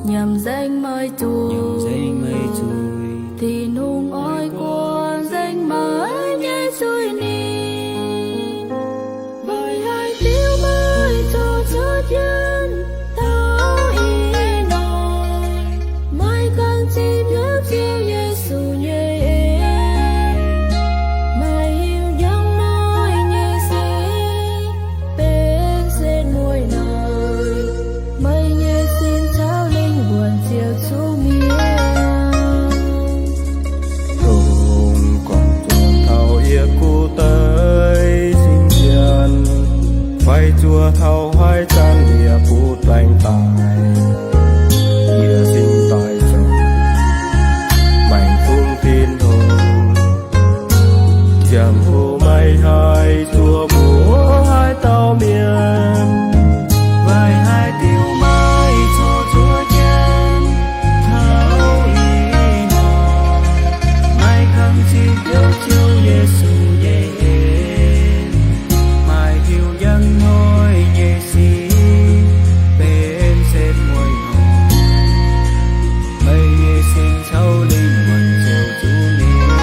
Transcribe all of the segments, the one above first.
Nyiemc nzengc meih zuiz, Tin-Hungh oix guangc nzengc meih nyei zuiz-nipc. Meih haih diuv meih zoux cuotv jienv taux ih hnoi, meih ganh zipv hnyouv Ziouv Yesu nyei en. Meih hiuv njang hnoi nyei sic benx setv mueiz hnoi. Meih nyei sin caux lingh wuonh ziouc zuqc mietc. Dongh gorngv zuoqc taux yie gu deix cing sienx, fai zuoqc taux haaix zanc yie butv baengc daaih, yie cingx daaih zoux maengx fungx Tin-Hungh. Ziangh hoc meih haih zuoqc mbuox haaix dauh mienh, meih haih diuv meih zoux cuotv jienv taux ih hnoi, meih ganh zipv hnyouv Ziouv Yesu nyei en. Meih hiuv njang hnoi nyei sic benx setv mueiz hnoi. Meih nyei sin caux lingh wuonh ziouc zuqc mietc.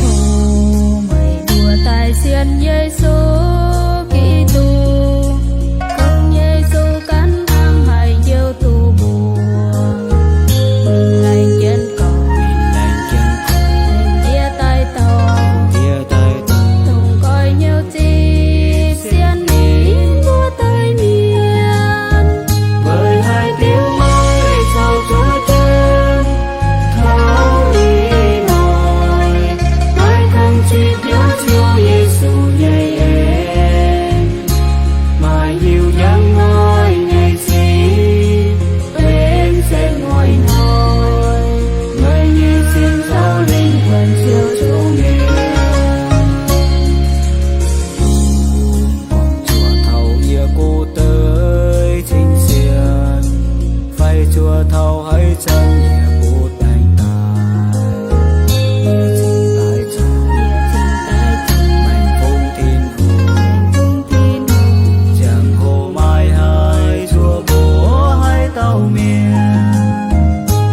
O meih mbuo daaih sienx Yesu Giduc, kungx Yesu ganh hnangv haih njoux duqv mbuo. Laengz jienv gorngv, laengz jienv gorngv, diev daaih dorh, diev daaih dorh, dongh goiv hnyouv zipv sienx ninh mbuo deix mienh. Meih haih diuv meih zoux cuotv jienv taux ih hnoi, meih ganh zipv hnyouv Ziouv Yesu nyei en. Meih hiuv njang hnoi nyei sic benx setv mueiz hnoi. Meih nyei sin caux lingh wuonh ziouc zuqc mietc. Zuoqc taux yie gu deix cing sienx, fai zuoqc taux haaix zanc yie butv baengc daaih, yie cingx daaih zoux maengx fungx Tin-Hungh. Ziangh hoc meih haih zuoqc mbuox haaix dauh mienh,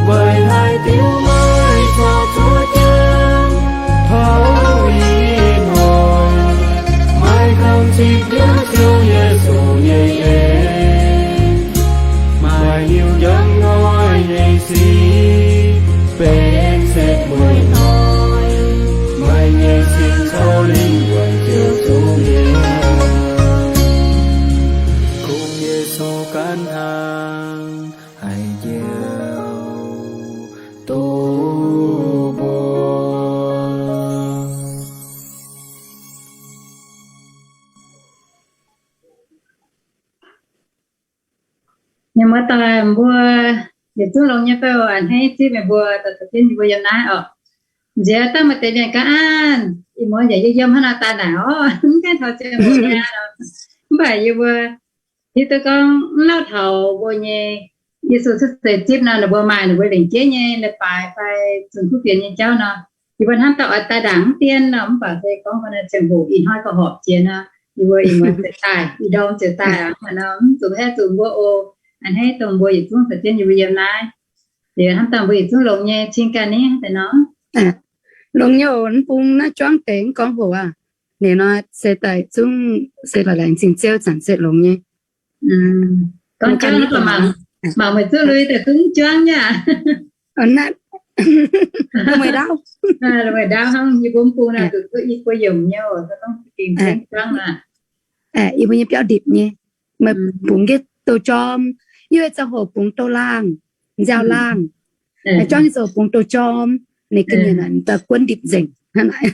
meih haih diuv meih zoux cuotv jienv taux ih hnoi, meih ganh zipv hnyouv Ziouv Yesu nyei en. Meih hiuv njang hnoi nyei sic benx setv mueiz hnoi. Meih nyei sin caux lingh wuonh ziouc zuqc mietc. Kungx Yesu ganh hnangv haih njoux duqv mbuo. Mienh muoz-doic, mbuo yietc zungv longx nyei fai? A'hneiv zipv meih mbuo daaih caux jienv yie mbuo yiem naaiv oc. Nziex dangh maaih deix mienh ganh an, ih muonz yaac yiem hnangv nor daaih naaic oc, mv gaengh taux ziangh hoc aqv. Mv baac yie mbuo hiuv duqv gorngv mv lauh taux mbuo nyei Yesu cuotv seix zipv nor, ninh mbuo maaih ninh mbuo lengc jeiv nyei leiz-baaix fai zunh kuv fienx nyei jauv nor, yie mbuo hnamv daaih oix daaih ndaangc mv dien nor, mv baac se gorngv mbuo naaiv ziangh hoc ih hnoi gauh horpc jiex nor, yie mbuo ih muonz ziouc daaih, ih ndorm ziouc daaih aqv. Nor mv zuqc haaix zuqc mbuo oc. A'hneiv dongh mbuo yietc zungv caux jienv yie mbuo yiem naaiv, liuz hnamv daaih mbuo yietc zungv longx nyei cing ganh ni deix nor. Longx nyei oc. Mv bung naaiv juangv deix mv gorngv hoc aqv. Liuz nor se daaih zungv se lorz laengz zingh Ziouv zanc se longx nyei. Mangc meih zuqc lui daaih zungv juangv nyei aqv. Meih ndaauv, meih ndaauv hnangv yie mbuo mv bung naaic zuqc duqv i buo yiemc nyei oc, se gorngv gengh juangv aqv. Yie mbuo nyei biauv ndipc nyei. Meih bungx jienv douz jorm, yie mbuo ziangh hoc bungx douz laangh, nziaaux laangh. Juangv nyei ziangh hoc bungx douz jorm, ninh ga'nyiec naaic daaih guon ndipc nzengc hnangv naaic.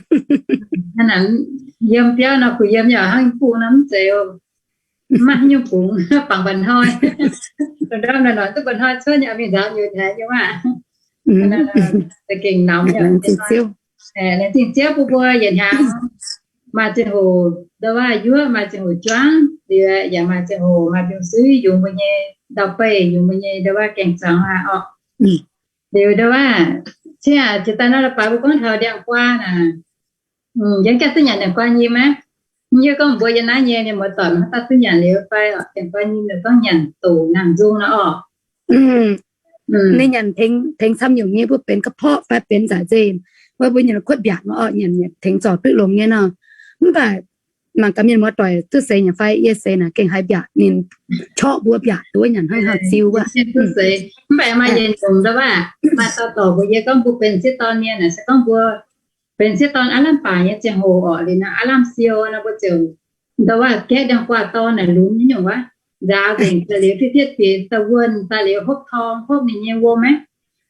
Yiem biauv nor kuh yiem yaac hnangv bung nor mv zeiz, mv maaih haaix nyungc bungx, bangc mba'hnoi. Ndorm naaic nor duqv mba'hnoi cuotv nyei, mingh nzaaux nyutc haic nyei maah. Za'gengh namx laengz zingh Ziouv. Laengz zingh Ziouv bun mbuo yietc hnyangx maaih ziangh hoc ndau wuov yuoqv, maaih ziangh hoc juangv, liuz yaac maaih ziangh hoc maaih mbiungc suiv yungz mbuo nyei ndau-beih, yungz mbuo nyei ndau wuov gaeng-zuangx aqv orqc. Liuz ndau wuov, ciev aac, jiex daaih nor la'baaix mbuo gorngv taux ndiangx-guaa naaic, yie ganh duqv nyanc ndiangx-guaa nyim aqv. Yie gorngv mbuo yiem naaiv nyei mienh muoz-doic maiv dauh duqv nyanc liuz fai orqc, ndiangx-guaa nyim liuz gorngv nyanc doqc nangh nzung nor orqc. Ninh nyanc tengx camv nyungc nyei, mbuo benx ga'porqv fai benx nzaic nzengc, wuov mbuo nyei kuotv mbiaatc nor orqc, nyanc tengx zorc duqv longx nyei nor. Mv baac mangc gaax mienh muoz-doic duqv seix nyanc fai yie seix naaic gengh haiz mbiaatc ninh corqv mbuo mbiaatc duqv nyanc hnangv haaix ziux wuov. Mv baac maaih yietc nyungc ndau wuov, maaih dauh dorc mbuox yie gorngv mbuo benx sieqv dorn mienh naaic se gorngv mbuo benx sieqv dorn aav lamh baac nyei ziangh hoc orqc, liuz naaiv aav lamh siou nor mbuo ziouc ndau wuov gaeqv ndiangx-guaa dorn naaic lunx nyei nyungc wuov, nzaaux nzengc daaih liuz fiev fietv bieqc daaih wuonh daaih liuz hopv torng, hopv ninh nyei wuom aqv,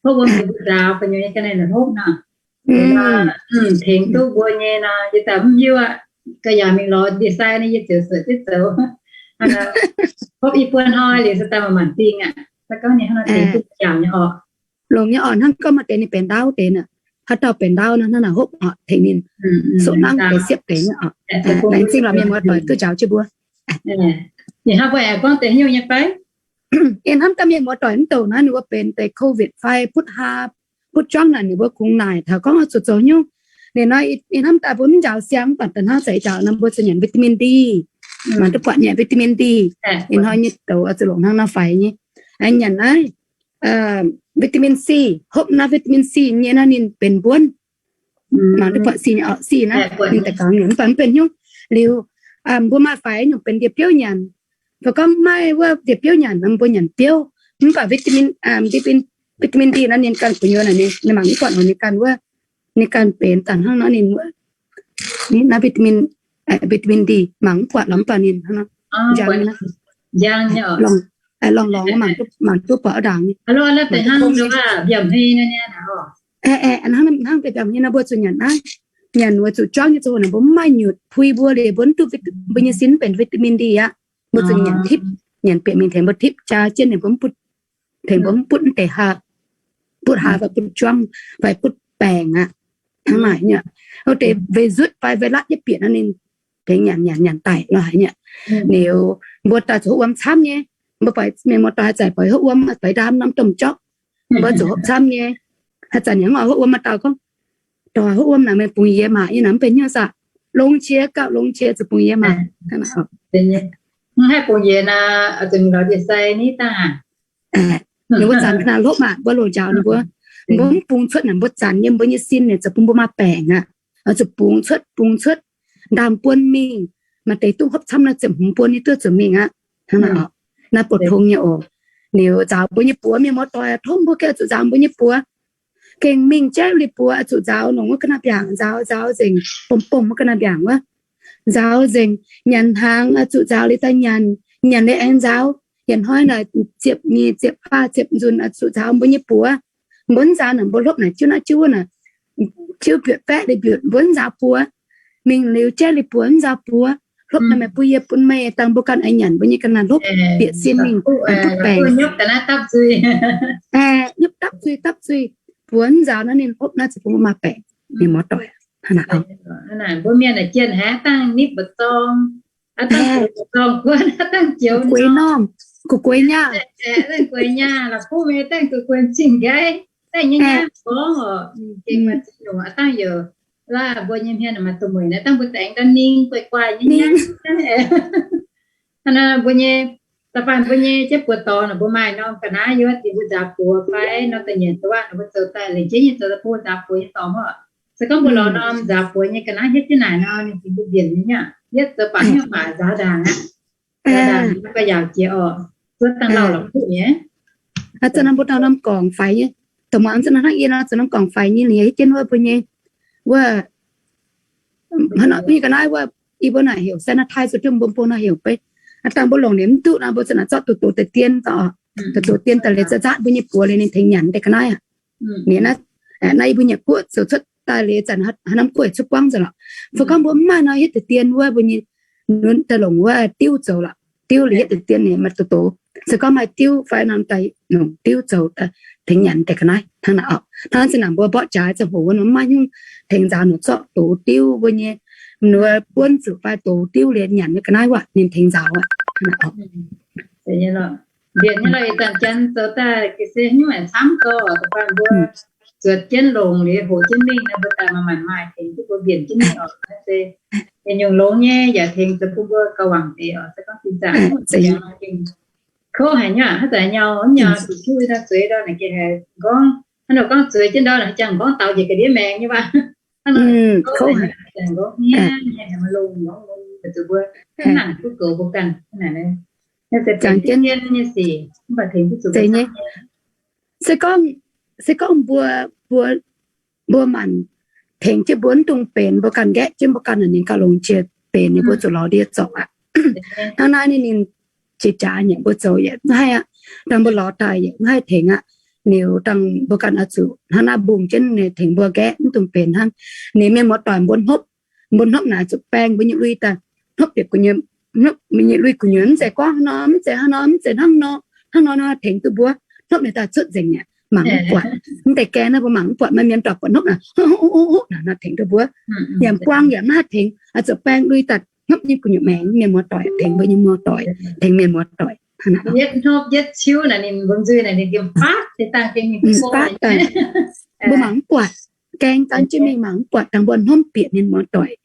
hopv wuom ninh mbuo nzaaux gu'nyuoz nyei ga'naaiv naaic hopv nor, tengx duqv mbuo nyei nor, yie daaih mv hiuv aqv. Ga'yaangc mingh lorz ndie-sai nor yie ziouc suetc jienv zoux. Hopv i buo hnoi liuz se daaih maaih maanc dingh aqv. Se gorngv ninh hnangv nor tengx duqv ga'yaangc nyei orqc. Longx nyei orqc, hnangv gorngv maaih deix ninh benx ndaauv deix naaic, haaix dauh benx ndaauv nor hnangv naaic hopv orqc, tengx ninh soqv nangv deix siepv deix nyei orqc. Laengz zingh lorz mienh muoz-doic duqv njaaux jienv mbuo. Ih hnamv gaax mienh muoz-doic mv douc naaiv ninh mbuo benx deix COVID fai butv haa butv juangv naaic ninh mbuo kungx naaic taux gorngv zuqc zoux nyungc. Ninh nor ih hnamv daaih mbuo mv njaaux siang mv baac da'hnangv za'eix njaaux nor mbuo zuqc nyanc vitamin D. Mangc duqv buatc nyanc vitamin D. Ih hnoi nyei douz oix zuqc longc hnangv naaiv faix nyei. Nyanc naaiv vitamin C, hopv naaiv vitamin C nyei naaiv ninh benx mbuonv. Mangc duqv buatc C nyei orqc, C naaiv ninh daaih gaux nyanc mv baac mv benx nyungc. Liuz mbuo maaih faix nyungc benx ndie-biouv nyanc. Fai gorngv maiv wuov ndie-biouv nyanc nor mbuo nyanc biouv. Mv baac vitamin, vitamin D naaiv ninh ganh gu'nyuoz naaic ninh mangc mv buatc nor ninh ganh wuov, ninh ganh benx daaih hnangv naaiv ninh wuov, naaiv vitamin, vitamin D mangc mv buatc lorqc mv baac ninh hnangv nor njang, njang, lorngx lorngx mangc duqv buatc wuov ndaangc. Hnangv deix biauv hmei nor mbuo zuqc nyanc naaiv, nyanc weic zuqc juangv nyei ziangh hoc naaic mbuo mv maaih nyutc pui mbuo liuz mbuo mv duqv, mbuo nyei sin mv benx vitamin D aqv. Mbuo zuqc nyanc tipv, nyanc bieqc mingh tengx mbuo tipv jaa jienv ninh mbuo mv butv, tengx mbuo mv butv mv deix haa, butv haa fai butv juangv fai butv baengc aqv. Hnangv naaic nyei, wuov deix virus fai virus yietv bieqc nor ninh tengx nyanc nyanc nyanc daic lorqc haic nyei. Liuz mbuo daaih zuqc hopv wuom camv nyei. Mbuo mienh muoz-doic haaix zanc buatc hopv wuom, buatc ndaam norm domh jorqv, mbuo zuqc hopv camv nyei. Haaix zanc yaac mv oix hopv wuom, maaih dauh gorngv, doix hopv wuom naaic meih bungx yie maaic nyei naaic mv benx hnyouv saah? Longx qiex gauh longx qiex zuqc bungx yie maaic. Mv haih bungx yie naaic, zuqc mingh lorz ndie-sai ni dangh. Ninh mbuo zanc ka'naaiv hlopv maah, mbuo loz njaaux ninh mbuo, mbuo mv bungx cuotv naaic mbuo zanc nyei mbuo nyei sin ninh ziouc bun mbuo maaih baengc aqv. Zuqc bungx cuotv, bungx cuotv, ndaam buon mingh. Maaih deix duqv hopv camv naaiv ziepc hmz buon nyei duqv zuqc mingh aqv. Hnangv naaic oc, naaiv bouc tong nyei oc. Liuz nzaaux mbuo nyei buoz, mienh muoz-doic tov mbuo gengh zuqc nzaaux mbuo nyei buoz. Gengh mingh jaiv liuz buoz zuqc nzaaux nongc wuov ga'naaiv mbiaangc, nzaaux nzaaux nzengc, bom bom wuov ga'naaiv mbiaangc wuov. Nzaaux nzengc, nyanc hnaangx zuqc nzaaux liuz daaih nyanc, nyanc liuz aengx nzaaux. Yietc hnoi naaic ziepc nyeic ziepc faah ziepc nzunc zuqc nzaaux mbuo nyei buoz. Mbuo mv nzaaux naaic mbuo hlopv naaic jiuv naaiv jiuv wuov naaic, jiuv mbiutc baeqv liuz mbiutc mbuo mv nzaaux buoz. Mingh liuz jaiv liuz buoz mv nzaaux buoz. Hlopv naaiv meih bun yie bun meih dangh mbuo ganh aengx nyanc mbuo nyei ga'naaiv hlopv bieqc sin mingh butv baengc. Nyupv dapv zuiz, dapv zuiz. Buoz mv nzaaux naaiv ninh hlopv naaiv ziouc bun mbuo maaih baengc. Mienh muoz-doic, hnangv naaic. Mbuo mienh naaic jienh haiz dangh nipv mbu'zorng, dangh gueix norm, gueix nyaah, gueix nyaah, la'kuqv mingh dangh gueix gueix zingh nqaiv, dangh nyei nyaah gorngv oc, gengh maaih ziex nyungc dangh yoc. Laaih mbuo nyei hmien maaih doh mueic naaiv dangh mbuo deix daaih ning guaix guaix nyei nyaah. Hnangv naaic mbuo nyei, da'faanh mbuo nyei jienv buoz dorngx naaic mbuo maaih norm ga'naaiv yiem wuov dingc mbuo nzaaux buoz fai norm da'nyeic duqv aqv, mbuo zoux daaih lengc jeiv nyei zoux daaih bun nzaaux buoz nyei dorngx oc. Se gorngv mbuo lorz norm nzaaux buoz nyei ga'naaiv hietv jienv naaic nor, ninh zingx mbuo mbienc nyei aqv. Yietv zoux baac hnyouv baac nzaaux ndaangc aqv. Nzaaux ndaangc mbuo ga'yaauc jiex oc. Zuov dangh lauh la'kuqv nyei. Aa, za'naaiv mbuo dauh norm gorngc faix nyei. Dongh muangx za'naaiv hnangv yie nor, zoux norm gorngc faix nyei, ninh hietv jienv wuov mbuo nyei, wuov, hnangv nor nyei ga'naaiv wuov, yie mbuo naaic heuc sanitize, zuqc jienv mbuo mbuo nor heuc beiv. Aa, dangh mbuo longc liuz mv duqv nor, mbuo za'naaiv zorqv doz-doz deix dien, doz-doz dien daaih liuz za'zaatv mbuo nyei buoz liuz ninh tengx nyanc deix ga'naaiv aqv. Ninh naaiv, naaiv yie mbuo nyanc guoqv zoux cuotv daaih liuz zanc haaix norm guoqv cuotv buangv nzengc lorqc. Fai gorngv mbuo mv maaih nor hietv deix dien wuov mbuo nyei, nunc daaih longc wuov diuv zoux lorqc. Diuv liuz hietv deix dien ninh maaih doz-doz. Se gorngv maaih diuv fai norm daaih longc diuv zoux tengx nyanc deix ga'naaiv hnangv naaiv oc. Hnangv zinh ndaangc mbuo mborqv jaax ziangh hoc wuov nor maiv nyungc tengx nzaaux nor zorqv doz diuv mbuo nyei, mbuo buonv zuqc fai doz diuv liuz nyanc nyei ga'naaiv wuov ninh tengx nzaaux aqv. Mbienc nyei lorqc, ih zanc janx zoux daaih ga'sie nyungc aengx camv gorx, da'faanh mbuo zuotc jienv longc liuz hoqc jienv mingh nor, mbuo daaih maaih maanc maaih tengx duqv mbuo mbienc jienv mingh oc. Naaiv se nyungc longx nyei yaac tengx zoux bun mbuo gauh wangc deix oc. Se gorngv zinh nzaangc kouv haic nyei aqv, haaix zanc nyau nyau zuqc juv ndau zueiz ndau naaic geh haiz nqorngv, hnangv nor gorngv zueiz jienv ndau naaic jangx nqorngv daux njiec ga'ndiev maengx nyei waac. Hnangv nor kouv haic, jangx nqorngv hniev nyei, haiz maaih longx nqorngv longx, zuqc mbuo mv nangc duqv goux mbuo ganh naaic. Jangx jienv nyei sic mv baac tengx duqv zuqc mbuo nyei. Se gorngv, se gorngv mbuo, mbuo, mbuo maanc tengx jienv mbuo mv dungx benx, mbuo ganh nqaeqv jienv mbuo ganh, ninh gauh longx jiex benx, ninh mbuo zuqc lorz ndie zorc aqv. Hnangv naaiv ninh, ninh jiex jaax nyanc mbuo zoux yaac mv haih aqv. Dangh mbuo lorz daaih yaac mv haih tengx aqv. Liuz dangh mbuo ganh oix zuqc hnangv naaiv mbungh jienv ninh tengx mbuo nqaeqv mv dungx benx hnangv. Ninh mienh muoz-doic mbuo hnopv, mbuo hnopv naaic zuqc baeng mbuo nyei lui daaih, hnopv bieqc gu'nyuoz, hnopv mbuo nyei lui gu'nyuoz, mv zeiz gorngv hnangv nor, mv zeiz hnangv nor, mv zeiz hnangv nor, hnangv nor hnangv tengx duqv mbuo. Hnopv ninh daaih cuotv nzengc mi'aqv, mangc mv buatc. Mv deix gaengh naaiv mbuo mangc mv buatc, maaih mienh doic buatc hnopv naaic, huv huv huv huv naaic, hnangv nor tengx duqv mbuo. Yaac mv buang yaac mv haih tengx, oix zuqc baeng lui daaih hnopv nyei gu'nyuoz maengx, mienh muoz-doic tengx mbuo nyei muoz-doic, tengx mienh muoz-doic. Hnangv naaic, mv faatv daaih, mbuo mangc mv buatc. Gaengh zanc jienv mingh mangc mv buatc, dangh mbuo hnamv bieqc mienh muoz-doic,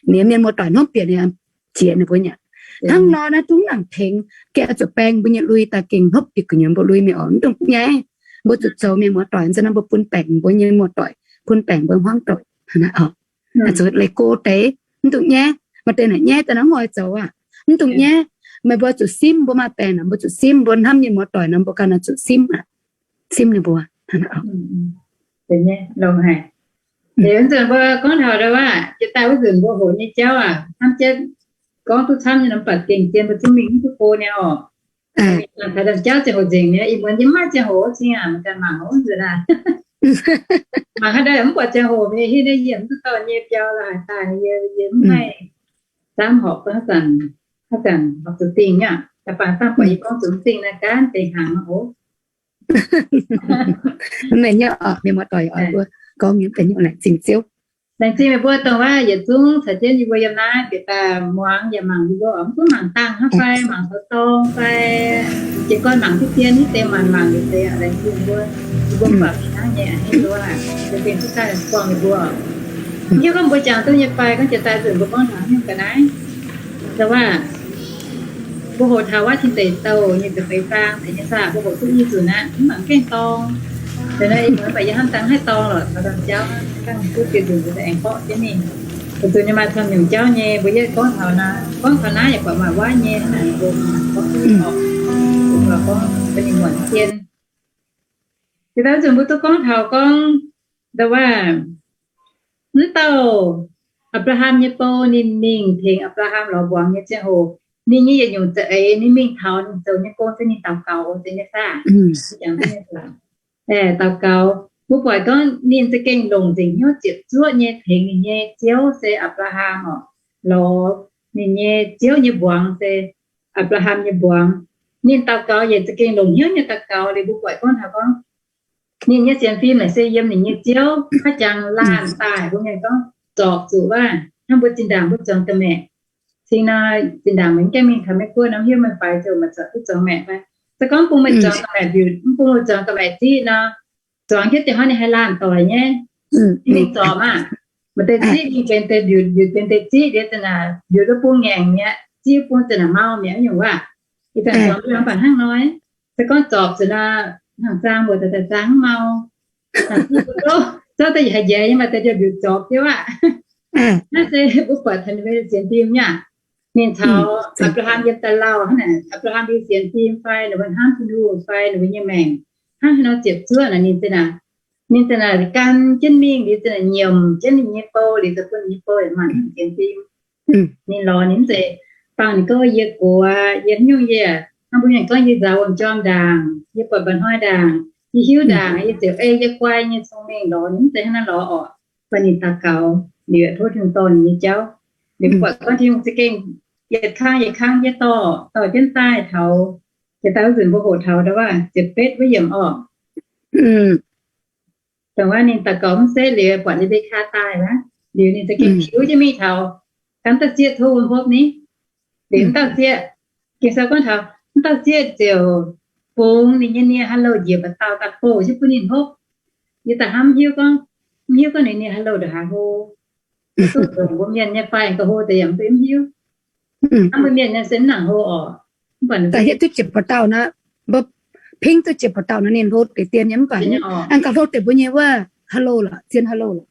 ninh mienh muoz-doic hnamv bieqc ninh, jiex ninh mbuo nyei. Hnangv nor naaiv zungv nangc tengx, gengh oix zuqc baeng mbuo nyei lui daaih gengh hnopv bieqc gu'nyuoz mbuo lui mingh oc. Mv dungx nyaiv, mbuo zuqc zoux mienh muoz-doic nzunc naaiv mbuo bun baengc mbuo nyei muoz-doic, bun baengc mbuo hmuangv doic. Zuqc leih go deix, mv dungx nyaiv. Maaih deix naaic nyaiv daaih naaiv ngoi zoux aqv. Mv dungx nyaiv, meih mbuo zuqc simv, mbuo maaih baengc naaic mbuo zuqc simv, mbuo hnamv mienh muoz-doic nor mbuo ganh oix zuqc simv aqv. Simv ninh mbuo. Mbuo gorngv taux ndo aav, jiex daaih wuov nzunc mbuo hoqc nyei jauv aac, hnamv jienv gorngv duqv camv nyei nor, mv baac gengh zien mbuo zungv mingh mv duqv go nyei oc. Taux ndaamv jauv ziangh hoc nzengc nyei, ih muonz yie mv maaih ziangh hoc oc, cingx aac, maiv ganh mangc oc, wuov nzunc aac. Mangc haaix ndau mv buatc ziangh hoc nyei, hitv naaiv yie mv duqv dorh nyei biaux la'haaix daaih, yie, yie mv haih samv horpc haaix zanc, haaix zanc horpc zuqc dingh nyei. Da'faanh dangh buatc yie gorngv zuqc mv dingh naaiv gaanv deix hnaangx oc. Mienh nyei oc, mienh muoz-doic oc, mbuo gorngv nyei deix nyungc laengz zingh Ziouv. Laengz zingh meih mbuo dongh wuov yietc zungv caux jienv yie mbuo yiem naaiv bieqc daaih muangx yaac mangc yie mbuo oc, mv gunv mangc dangh hnangv fai mangc taux dorng fai jiez gorn mangc diqv dien, hitv deix maanc mangc yietc deix aqv. Laengz zingh mbuo, yie mbuo buatc fih hnangv nyei a'hneiv nduov, za'gengh duqv daaih buangh yie mbuo. Mv hiuv gorngv mbuo jangx duqv nyei fai, gorngv jiex daaih nzunc mbuo gorngv taux nyungc ga'naaiv, dongh wuov mbuo hoqc taux wuov tin deic douh nyei ziepc feix zaang deix nyei saah, mbuo hoqc duqv i nzunc aqv, mv baac mv gaengh dorng. Liuz naaiv ih muonz mv baac yie hnamv dangh haih dorng lorqc, taux dangh jauv hnangv, dangh duqv dieh nzunc mbuo aengx borqv jienv mingh. Weic zuqc nyei maaih camv nyungc jauv nyei, mbuo yietv gorngv taux naaiv, gorngv taux naaiv yaac buatc maaih waaiv nyei hnangv naaic, mbuo mv baac gorngv duqv, mbuo gorngv bun ninh muonc jien. Jiex daaih nzunc mbuo duqv gorngv taux gorngv, dongh wuov, mv dauh Apc^laa^ham nyei bou ninh mingh tengx Apc^laa^ham lorz mbuangz nyei ziangh hoc, ninh nyei yietc nyungc za'eix ninh mingh taux ninh zoux nyei gong se ninh daux gaux, zeiz nyei saah? Daux gaux. Mbuo buatc gorngv ninh za'gengh longc nzengc hnyouv ziepc zuoqv nyei tengx ninh nyei ziouv se Apc^laa^ham oc, lorz ninh nyei ziouv nyei mbuangz se Apc^laa^ham nyei mbuangz. Ninh daux gaux yietc za'gengh longc hnyouv nyei daux gaux liuz mbuo buatc gorngv taux gorngv ninh nyei sienx fim naaic se yiem ninh nyei ziouv haaix jangx laanh daaih, mbuo mienh gorngv zorpc zuqc wuov, hnangv mbuo zinh ndaangc mbuo zuangx ga'maeqc. Cingx nor, zinh ndaangc meih mv gaengh mingh taux Meiv Guoqv nor, mv hiuv meih faix ziouc maaih zorpc duqv zuangx maeqc fai? Se gorngv bun meih zuangx ga'maeqc mbiutc, mv bun meih zuangx ga'maeqc ziqv nor, zuangx jienv deix hnoi ninh haih laanh doic nyei. Ninh mingh zorpc maah, maaih deix ziqv mingh benx deix mbiutc, mbiutc benx deix ziqv, liuz za'naaic mbiutc wuov bung ngaengc mi'aqv, ziqv wuov bung za'naaic mau mi'aqv nyungc wuov. Ih zanc zuangx mv baac hnangv nor, se gorngv zorpc zuqc nor, hnangv zaang mbuo daaih zaang mv mau. Zorqv daaih yaac haiz njaix nyei, maaih deix mbiutc zorpc jienv aqv. Naaiv se mbuo buatc taux ninh mbuo sienx fim nyei aqv. Ninh caux Apc^laa^ham yiem da'lauh hnangv naaic, Apc^laa^ham nyei sienx fim fai ninh mbuo hnamv Tin-Hungh fai ninh mbuo nyei maengc hnangv haaix nor ziepc zuoqv naaic, ninh za'naaic, ninh za'naaic gan jienv mingh liuz za'naaic nyiemc jienv ninh nyei bou liuz za'gengh bun ninh nyei bou yaac maaih sienx fim. Ninh lorz ninh mv zeiz bangc ninh gorngv yie gox, yie haaix nyungc yie, hnangv mbuo mienh gorngv yie nzaaux wuom-jorm ndaangc, yie buatc mba'hnoi ndaangc, yie hiuv ndaangc, yie ziouc ei yie guai nyei cong-mengh lorz ninh, mv zeiz hnangv naaiv lorz orqc. Mv baac ninh daux gaux liuz tov Tin-Hungh dorh ninh nyei jauv. Liuz mbuo buatc gorngv Tin-Hungh za'gengh yietc kang yietc kang nyei dorh, dorh jienv daaih taux Jiex daaih wuov nzunc mbuo hoqc taux ndau wuov ziepc betv wuov yiemc orqc. Dongh wuov ninh daux gaux mv setv liuz buatc Le^mbe^kaa daaih aqv, liuz ninh za'gengh tiux jienv mingh taux, ganh dauh sieqv tov wuom hopv ni. Liuz mv dauh sieqv, Ging-Sou gorngv taux mv dauh sieqv ziouc bungx ninh nyei nie haaix louh njiec mba'dauh daaih bouh jienv bun ninh hopv. Yie da'hnamv hiuv gorngv, mv hiuv gorngv ninh nie haaix louh ndongc haaix hlo. Duqv nzengc mbuo mienh nyei fai, ga'hlo deix yaac mv hiuv. Hnamv mbuo mienh nyei se mv nangc hlo orqc. Mv baac hietv duqv ziepc buoz dauh nor, mbuo pingv duqv ziepc buoz dauh nor ninh hlo deix dien nyei, mv baac aengx gauh hlo deix mbuo nyei wuov haaix louh lorqc, zien haaix louh lorqc.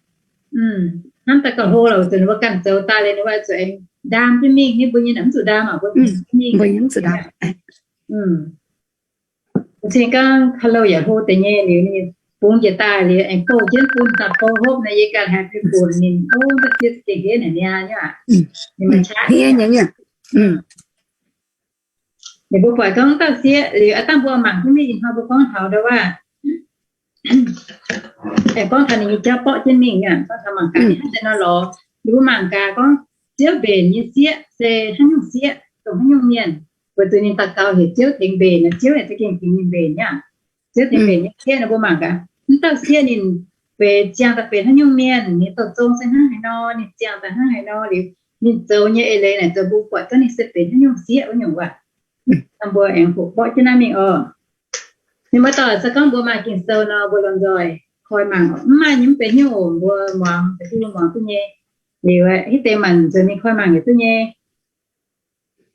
Hnamv daaih gauh hlo lorqc, zuqc ninh mbuo ganh zoux daaih liuz ninh mbuo zuqc aengx ndaam jienv mingh, ninh mbuo nyei naaic mv zuqc ndaam aqv, mbuo mingh, mbuo nyei mv zuqc ndaam. Cingx gorngv haaix louh yaac hlo deix nyei liuz ninh bungx njiec daaih liuz aengx bouh jienv bun dauh bou hopv nor, yie ganh haiz fih buonc ninh, o, dauh sieqv za'gengh hniev haic niaa, ninh maaih qaqv hniev nyei. Ninh mbuo buatc gorngv dauh sieqv liuz, aav dangh mbuo mangc jienv mingh ih hnoi mbuo gorngv taux ndau wuov, aengx gorngv taux ninh nyei jauv borqv jienv mingh aqv, gorngv taux mangc gaax ninh hnangv haaix nor lorz. Ninh mbuo mangc gaax gorngv Ziouv mbenc nyei sieqv se haaix nyungc sieqv, dongh haaix nyungc mienh. Weic zuqc ninh daux gaux heuc Ziouv tengx mbenc nor, Ziouv yaac za'gengh tengx ninh mbenc nyei aqv. Ziouv tengx mbenc nyei sieqv nor, mbuo mangc gaax, mv dauh sieqv ninh benx ziangh daaih benx haaix nyungc mienh, ninh douh zong se hnangv haaix nor, ninh ziangh daaih hnangv haaix nor liuz, ninh zoux nyei eix leiz naaic zoux mbuo buatc gorngv ninh se benx haaix nyungc sieqv wuov nyungc waac. Dangh mbuo aengx hoqc borqv jienv naaiv mingh oc. Ninh mbuo dorh se gorngv mbuo maaih Ging-Sou nor, mbuo lomh nzoih koi mangc oc. Mv maaih nyei mv benx hnyouv oc, mbuo muangx da'duv muangx duqv nyei. Liuz hitv deix maanc nzuonx mingh koi mangc yietc duqv nyei.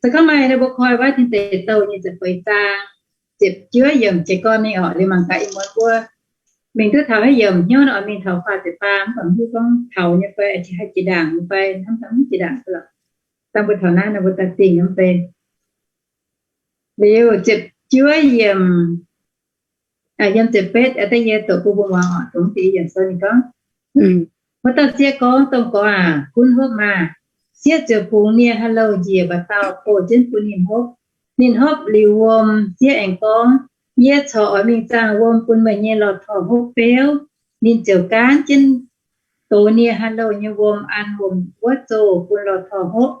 Se gorngv maaih nor mbuo koi wuov Tin Deic Douh nyei ziepc feix zaang, ziepc juov yiemc jiez gorn mingh oc. Liuz mangc gaax ih muonz mbuo mingh duqv taux haaix yiemc hnyouv nor, mingh taux faah ziepc faam, mv baac mv hiuv gorngv taux nyei fai, haih jiex ndaangc nyei fai, hnamv dangh mv jiex ndaangc fai lorqc. Dangh mbuo taux naaiv nor mbuo daaih dingh nyei fai. Liuz ziepc juov yiemc, yiem ziepc betv da'nyeic doqc bun mbuo muangx oc. Dongh deix yiemc sou ninh gorngv, wuov dauh sieqv gorngv, Domh Gorx aac, gunv hopv maah! Sieqv ziouc bungx nie haaix louh njiec mba'dauh bouh jienv bun ninh hopv. Ninh hopv liuz wuom, sieqv aengx gorngv, Yie corc oix mingh zaangh wuom bun meih nyei lorh torh hopv beuv. Ninh ziouc gaanv jienv dox nie haaix louh nyei wuom an wuom wuov zoh bun lorh torh hopv,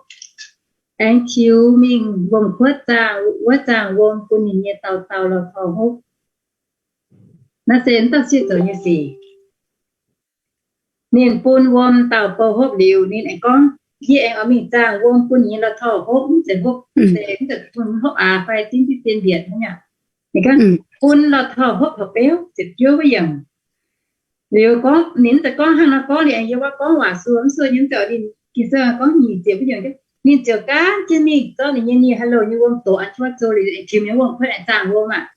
aengx tiux mingh wuom-kuotv zaangh wuov zaangh wuom bun ninh nyei dauh dauh lorh torh hopv. Naaiv se wuov dauh sieqv zoux nyei sic. Ninh bun wuom dauh bouh hopv liuz, ninh aengx gorngv, Yie aengx oix mingh zaangh wuom bun ninh nyei lorh torh hopv. Mv zeiz hopv, mv zeiz bun hopv aax fai zipv dien mbietc hnangv. Ninh gorngv, Bun lorh torh hopv taux beuv, ziepc juov wuov yiemc. Liuz gorngv, ninh mv zeiz gorngv hnangv nor gorngv liuz, aengx yiem wuov gorngv waac suo mv suo nyei, mv zeiz, ninh Ging-Sou gorngv nyic ziepc wuov yiemc, ninh ziouc gaanv jienv mingh zorqv ninh nyei nie haaix louh nyei wuom doqc an cuotv zoh liuz, aengx tiux mingh wuom-kuotv aengx zaangh wuom aqv.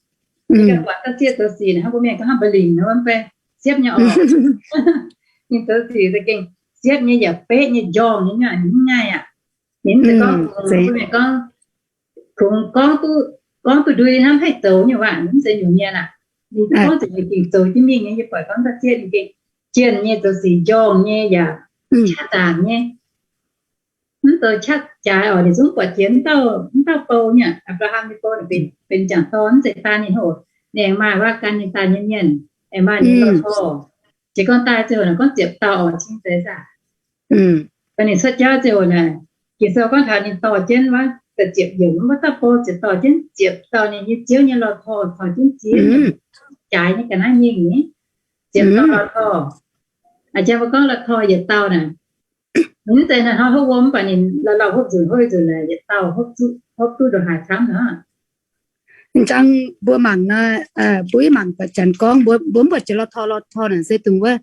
Ninh ganh buatc dauh sieqv zoux sic naaic hnangv mbuo mienh gorngv hnangv mba'lingc nor, mv baac siepv nyei oc. Ninh zoux sic za'gengh siepv nyei, yaac beqv nyei, njorngh nyei, mv ngaih aqv. Ninh mv zeiz gorngv, mbuo mienh gorngv, kungx gorngv duqv ndui hnamv haih zoux nyei waac, mv zeiz nyungc mienh aqv. Ninh gorngv za'gengh zoux jienv mingh nyei. Yie buatc gorngv dauh sieqv ninh gengh jienh nyei, zoux sic njorngh nyei, yaac qaqv zaangc nyei. Mv zoux qaqv jaaix oc. Ninh zungv buatc jiex mv dauh bou nyei, Apc^laa^ham nyei bou, benx m'jangc dorn, mv zeiz daan ninh hov. Ninh aengx maaih waac gan ninh daaih nyei mienh, aengx maaih ninh lorh torh. Jiez gorn daaih ziangh hoc naaic gorngv ziepc dauh oc, cing zeiz saah. Ninh cuotv jauv ziangh hoc naaic, Ging-Sou gorngv taux ninh dorh jienv wuov, da'ziepc yiemc, wuov dauh bou ziouc dorh jienv ziepc dauh ninh nyei ziouv nyei lorh torh, torh jienv ziex jaaix nyei ga'naaiv mingh nyei. Ziepc dauh lorh torh. A'jang mbuo gorngv lorh torh yietc dauh naaic, mv zeiz naaic hnoi hopv wuom, mv baac ninh lauh lauh hopv nzunc hopv nzunc naaic, yietc dauh hopv duqv ndongc haaix camv nor. A'jang mbuo mangc nor, mbuo mangc buatc janx gorngv, mbuo mv buatc jiex lorh torh, lorh torh naaic se dongh wuov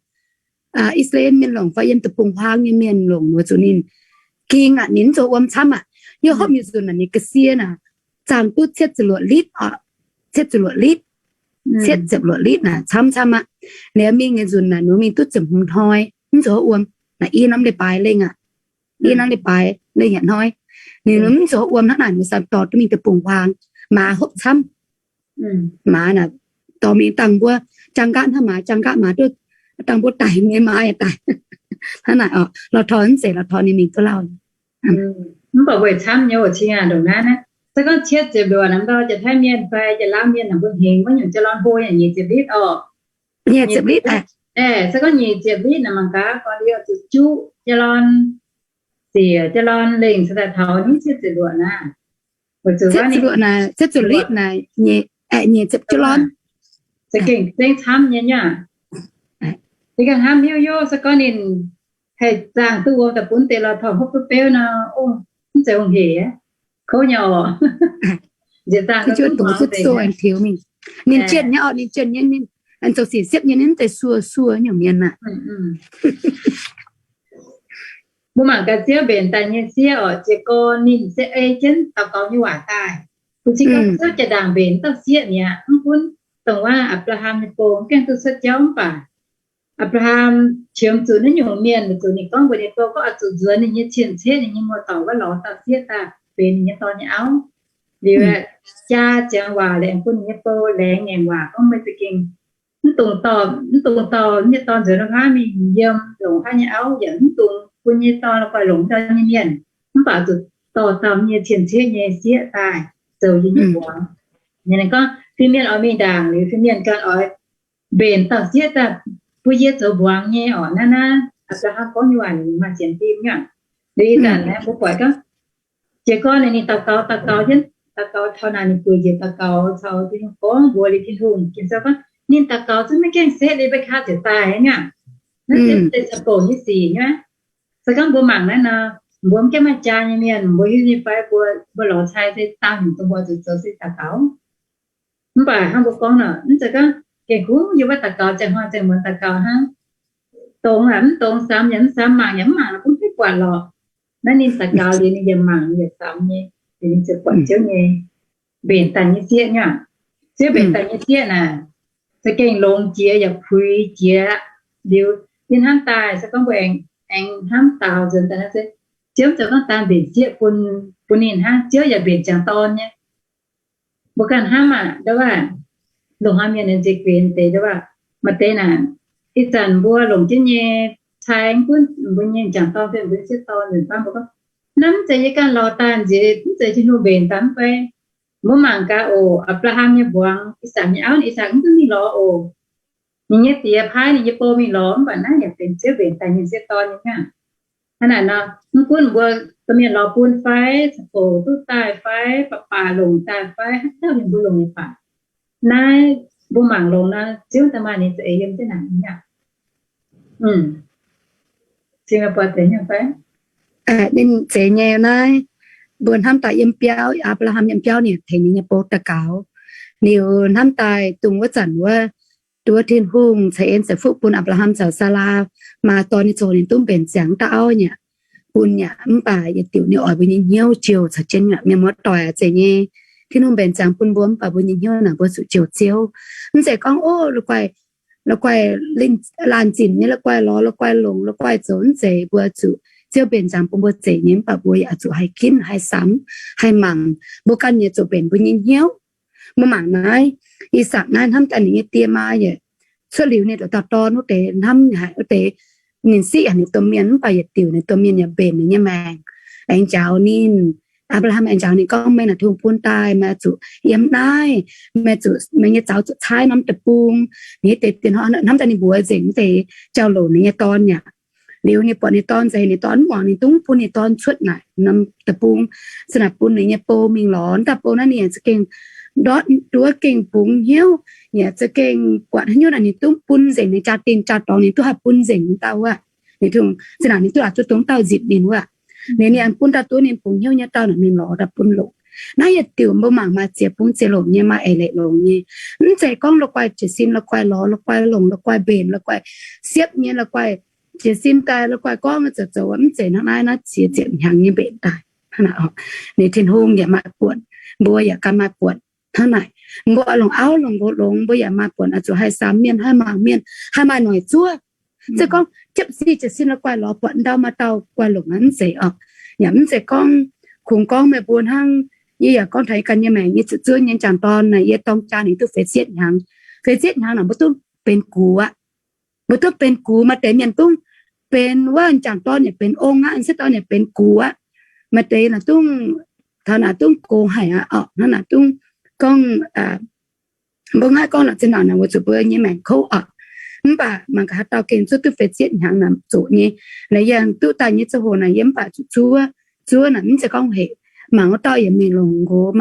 I^saa^laa^en mienh longc fai yiem deic-bung-huaang nyei mienh longc nor, zuqc ninh ging aqv, ninh mv zoux wuom camv aqv. Yie hopv nyei nzunc naaic ninh ga'sie naaic zaangh duqv cietv ziepc luoqc litv oc. Cietv ziepc luoqc litv. Cietv ziepc luoqc litv naaic camv camv aqv. Liuz mingh nyei nzunc naaic ninh mingh duqv ziepc hmz hnoi mv zoux wuom. Naaic i norm leiz-baaix lengh aqv. I norm leiz-baaix lengh yietc hnoi. Ninh mv zoux wuom hnangv naaic, ninh sanx dorh duqv mingh deic-bung-huaang. Maaz hopv camv. Maaz naaic dorh mingh dangh mbuo jaang nqaatv hnangv, maaz jaang nqaatv, maaz duqv dangh mbuo daic nyei maaz yaac daic. Hnangv naaic oc. Lorh torh mv zeiz lorh torh ninh mingh duqv lauh. Mv baac weic camv nyei oc, cing aac, ndongc naaiv naaiv, se gorngv cietv ziepc luoqc naaic, mv ndau Janx-Taiv mienh fai Janx-Laauv mienh naaic mbuo hengx wuov nyungc jaa lorn hlo yaac nyic ziepc litv oc. Nyic ziepc litv. Se gorngv nyic ziepc litv naaic mangc gaax, gorngv liuz zuqc juqv jaa lorn siec, jaa lorn lengh cingx daaih taux nyic ziepc luoqc naaiv. Cietv ziepc luoqc naaic, cietv ziepc litv naaic, aeqv, nyic ziepc jienv lorn. Za'gengh zengv camv nyei nyei aqv. Yie ganh hnamv hnyouv hnyouv se gorngv ninh haih zaangh duqv wuom daaih bun deix lorz torngv hopv duqv beuv nor, mv zeiz hungh hec aqv. Kouv nyei oc. Nziex zaangh duqv duqv maux nzengc. Ninh jienh nyei oc, ninh jienh nyei, ninh zoux sic siepv nyei, ninh mv zeiz suo suo nyungc mienh aqv. Mbuo mangc gaax Ziouv mbenc daaih nyei sieqv oc, jiez gorn ninh se ei jienv daux gaux nyei waac daaih. Mbuo zingh gorngv Ziouv jaa-ndaangc mbenc dauh sieqv mi'aqv, mv gunv dongh wuov Apc^laa^ham nyei bou mv gaengh duqv cuotv jauv mv baac Apc^laa^ham qiemx zuqc naaiv nyungc mienh, weic zuqc ninh gorngv mbuox ninh bou gorngv oix zuqc nzuonx ninh nyei cien-ceqv, ninh nyei muoz-doic wuov lorz dauh sieqv daaih benx ninh nyei dorn nyei auv. Liuz jaa ziangx waac laengz bun ninh nyei bou, laengz ngaengc waac gorngv meih za'gengh mv dungx dorh, mv dungx dorh nyei dorn nzuonx wuov haav mingh yiem longc haav nyei auv, yaac mv dungx bun nyei dorn la'guaih longc dauh nyei mienh, mv baac zuqc dorh dauh nyei cien-ceqv nyei sieqv daaih zoux yie nyei mbuangz. Ninh gorngv fin-mienh oix mingh ndaangc liuz, fin-mienh ganh oix mbenc dauh sieqv daaih bun yie zoux mbuangz nyei oc. Naaiv naaiv Apc^laa^ham gorngv nyei waac ninh maaih sienx fim nyei. Liuz ih zanc naaiv mbuo buatc gorngv jiez gorn ninh daux gaux, daux gaux jienv, daux gaux taux naaic ninh bueix njiec daux gaux caux Tin-Hungh gorngv mbuox liuz Tin-Hungh, Ging-Sou gorngv ninh daux gaux zungv maiv gaengh setv, liuz mbuo kaa ziouc daaih nyei aqv. Naaiv se deix caux bouc nyei sic nyei. Se gorngv mbuo mangc naaiv nor, mbuo mv gaengh maaih jaa nyei mienh, mbuo hiuv nyei fai, mbuo, mbuo lorz cai se daauh nyungc dongh mbuo zuqc zoux se daux gaux. Mv baac hnangv mbuo gorngv nor, mv zeiz gorngv gengh kungx yiem wuov daux gaux, ziangh hnoi ziangh muonz daux gaux hnangv. Dongz yaac mv dongz, samx yaac mv samx, mangc yaac mv mangc, bun mv buatc lorqc. Naaiv ninh daux gaux liuz ninh yaac mangc, ninh yaac samx nyei, liuz ninh ziouc buatc Ziouv nyei mbenc daaih nyei sieqv nyei aqv. Ziouv mbenc daaih nyei sieqv naaic, za'gengh longx jiex yaac puix jiex. Liuz yie hnamv daaih se gorngv mbuo aengx, aengx hnamv daaux nzuonx daaih naaiv se, Ziouv mv zeiz gorngv daan mbenc sieqv bun, bun ninh hnangv, Ziouv yaac mbenc jangc dorn nyei. Mbuo ganh hnamv aqv, ndau wuov, longc haaix mienh nziex guenx deix ndau wuov, maaih deix naaic, ih zanc mbuo longc jienv nyei cai, mv gunv mbuo nyei m'jangc dorn fai mbuo nyei sieqv dorn nzunc baav mbuo gorngv, naaiv mv zeiz yie ganh lorz daaih nziex, mv zeiz Tin-Hungh mbenc daaih mv bei. Mbuo mangc gaax oc, Apc^laa^ham nyei mbuangz, I^sakc nyei auv, I^sakc mv duqv mingh lorz oc. Ninh nyei diex paaiv ninh nyei bou mingh lorz, mv baac naaiv yaac benx Ziouv mbenc daaih nyei sieqv dorn nyei hnangv. Hnangv naaic nor, mv gunv mbuo domh mienh lorz bun fai, caux bouc duqv daaih fai, baac baac longc daaih fai, haaix dauh ninh mbuo longc nyei baac, naaiv mbuo mangc longx nor, Ziouv daaih maaih ninh za'eix yiem jienv naaic nyei aqv. Ninh zeix nyei fai? Ninh zeix nyei naaiv, mbuo hnamv daaih yiem biauv, Apc^laa^ham yiem biauv ninh tengx ninh nyei bou daux gaux. Liuz hnamv daaih dongh wuov zanc wuov, duqv Tin-Hungh ceix en ceix fuqv bun Apc^laa^ham caux Saalaa maa dorn nyei ziangh hoc ninh duqv mbenc ziangx dauh auv nyei aqv, bun nyei aqv. Mv baac yietc diuc ninh oix mbuo nyei hnyouv jouh caux jienv aqv. Mienh muoz-doic aac, zeiz nyei, Tin-Hungh mbenc ziangx bun mbuo mv baac mbuo nyei hnyouv naaic mbuo zuqc jouh Ziouv. Mv zeiz gorngv, o, la'guaih, la'guaih laanh zinc nyei, la'guaih lorz, la'guaih longc, la'guaih zoux, mv zeiz. Mbuo zuqc Ziouv mbenc ziangx bun mbuo zeiz nyei, mv baac mbuo yaac zuqc haih ginv, haih samx, haih mangc. Mbuo ganh nyei zuqc mbenc mbuo nyei hnyouv. Mbuo mangc naaiv, I^sakc naaiv hnamv daaih ninh nyei die maa yaac cuotv liuz ninh nduqc dauh dorn wuov deix hnamv haic wuov deix, ninh siqv haic ninh domh mienh, mv baac yietc diuc ninh domh mienh yaac mbenc ninh nyei maengc, aengx njaaux ninh. Apc^laa^ham aengx njaaux ninh gorngv, meih naaic Tin-Hungh bun daaih, meih zuqc yiem naaiv, meih zuqc, meih nyei zaux zuqc caaiv norm deic-bung. Ninh nyei deix dienh hnamv daaih ninh mbuox nzengc wuov deix jauv-louc ninh nyei dorn yaac. Liuz ninh buatc ninh dorn nzengc, ninh dorn mv muangx, ninh dungx bun ninh dorn cuotv naaic norm deic-bung, se naaic bun ninh nyei bou mingh lorz. Dauh bou naaiv ninh yaac za'gengh ndortv nduov gengh bungx hnyouv, yaac za'gengh buatc haaix nyungc naaic ninh dungx bun nzengc, ninh jaa-dingh jaa-dorngx ninh duqv haih bun nzengc dauh wuov. Ninh Tin-Hungh se naaic ninh duqv aqc zuqc dongh dauh nzipc ninh wuov. Ninh, ninh bun dauh duqv ninh bungx hnyouv nyei dauh naaic mingh lorz daaih bun longc. Naaiv yietc diuc mbuo mangc maaih ziex bung ziex longc nyei, maaih eix leiz longx nyei. Mv zeiz gorngv la'guaih jiez sin, la'guaih lorz, la'guaih longc, la'guaih mbenc, la'guaih siepv nyei, la'guaih jiez sin daaih, la'guaih gorngv zoux zoux, mv zeiz hnangv naaiv. Naaiv ziex ziepc hnyangx nyei mbenc daaih hnangv naaic oc. Ninh Tin-Hungh yaac maaih buonc, mbuo yaac ganh maaih buonc hnangv naaic. Mbuo longc auv longc nqox longx, mbuo yaac maaih buonc oix zuqc haih samx mienh, haih mangc mienh, haih maaih noic zuov. Se gorngv jiepv sic jiez sin la'guaih lorz buatc ndau maaih dauh guaih longc naaiv mv zeiz oc. Yaac mv zeiz gorngv, kungx gorngv meih mbuo hnangv, yie yaac gorngv taux yie ganh nyei maengc, yie zuqc zuov nyei m'jangc dorn naaic, yie dorng jaa ninh duqv feix ziepc hnyangx. Feix ziepc hnyangx naaic mbuo duqv benx gux aqv. Mbuo duqv benx gux, maaih deix mienh duqv benx wuov m'jangc dorn yaac benx ong aqv, m'sieqv dorn yaac benx gux aqv. Maaih deix naaic dungv, taux naaic dungv gox haic aqv oc. Hnangv naaic dungv gorngv, mbuo ngaaiv gorngv naaic zinh ndaangc naaic weic zuqc mbuo nyei maengc kouv oc. Mv baac mangc gaax haaix dauh gengh zuov duqv feix ziepc hnyangx naaic zoqc nyei. Naaic yie duqv daaih nyei ziangh hoc naaic yie mv baac zuqc zuov. Zuov naaic mv zeiz gorngv hec, mangc wuov dauh yaac mingh longc nqox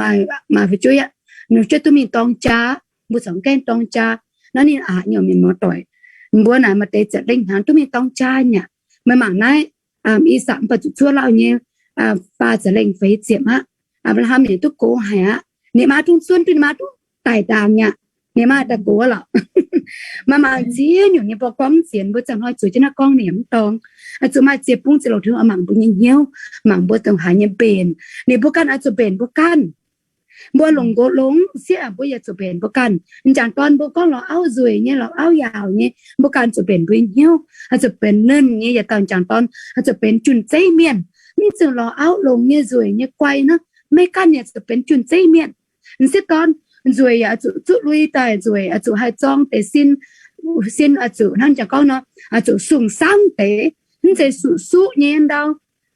maaih fu'jueiv aqv. Ninh fu'jueiv duqv mingh dorng jaa, mbuo corc gaengh dorng jaa. Naaiv ninh aqc nyei mienh muoz-doic, mbuo naaic maaih deix ziepc lengh hnaangx duqv mingh dorng jaa nyei aqv. Meih mangc naaiv, I^sakc mv baac zuqc cuotv lauh nyei faah ziepc lengh feix ziepc aqv. Apc^laa^ham ninh duqv gox haic aqv. Ninh maa duqv zuonv duqv, ninh maa duqv daic ndaangc aqv. Ninh maa daaih gox lorqc. Maaih mangc ziex nyungc nyei mbuo gorngv mv sienx, mbuo ziangh hnoi zueiz jienv naaiv gorngv ninh yaac mv dorngx. Zuqc maaih ziex bung ziex loz Tin-Hungh mangc mbuo nyei hnyouv, mangc mbuo dongh haaix nyei mbenc. Ninh mbuo ganh oix zuqc mbenc mbuo ganh. Mbuo longc nqox longx sieqv, mbuo yaac zuqc mbenc mbuo ganh. M'jangc dorn mbuo gorngv lorz auv nzueic nyei, lorz auv yaauc nyei, mbuo ganh zuqc mbenc mbuo nyei hnyouv, oix zuqc benx nernh nyei yietc dauh m'jangc dorn, oix zuqc benx jun-zeiv mienh. Mv zeiz lorz auv longx nyei nzueic nyei guai nor, meih ganh yaac zuqc benx jun-zeiv mienh. M'sieqv dorn nzueic yaac oix zuqc zuqv lui daaih nzueic, oix zuqc haih zorng deix sin, sin oix zuqc hnangv jangx gorngv nor, oix zuqc sung-saangv deix, mv zeiz suqv-suqv nyei ndau.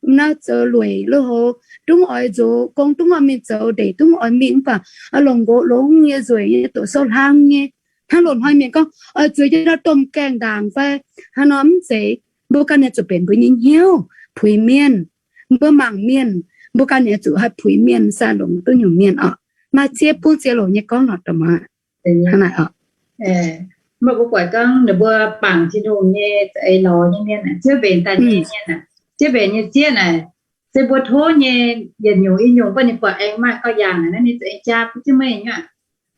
Naaiv zoux lueic lui-houx, dungx oix nzox gong, dungx oix mingh zoux ndeic, dungx oix mingh mv baac oix longc nqox longx nyei nzueic nyei doqc sou hlang nyei. Hnangv loz-hnoi mienh gorngv oix zueiz jienv nor domh gaengh ndaangc fai hnangv nor mv zeiz. Mbuo ganh yaac zuqc mbenc mbuo nyei hnyouv puix mienh. Mbuo mangc mienh, mbuo ganh yaac zuqc haih puix mienh, sai longc duqv nyungc mienh orqc. Maaih ziex bung ziex loz nyei gorngv lorqc, domh maah. Hnangv naaic orqc. Mv baac mbuo buatc gorngv ninh mbuo bangc Tin-Hungh nyei za'eix lorz nyei mienh, ziouv mbenc daaih nyei mienh, ziouv mbenc nyei sieqv naaic, se mbuo tov nyei yietc nyungc i nyungc, mv baac ninh buatc aengx maaih gauh yaangh naaiv ninh za'eix jaa bun jienv meih nyei aqv.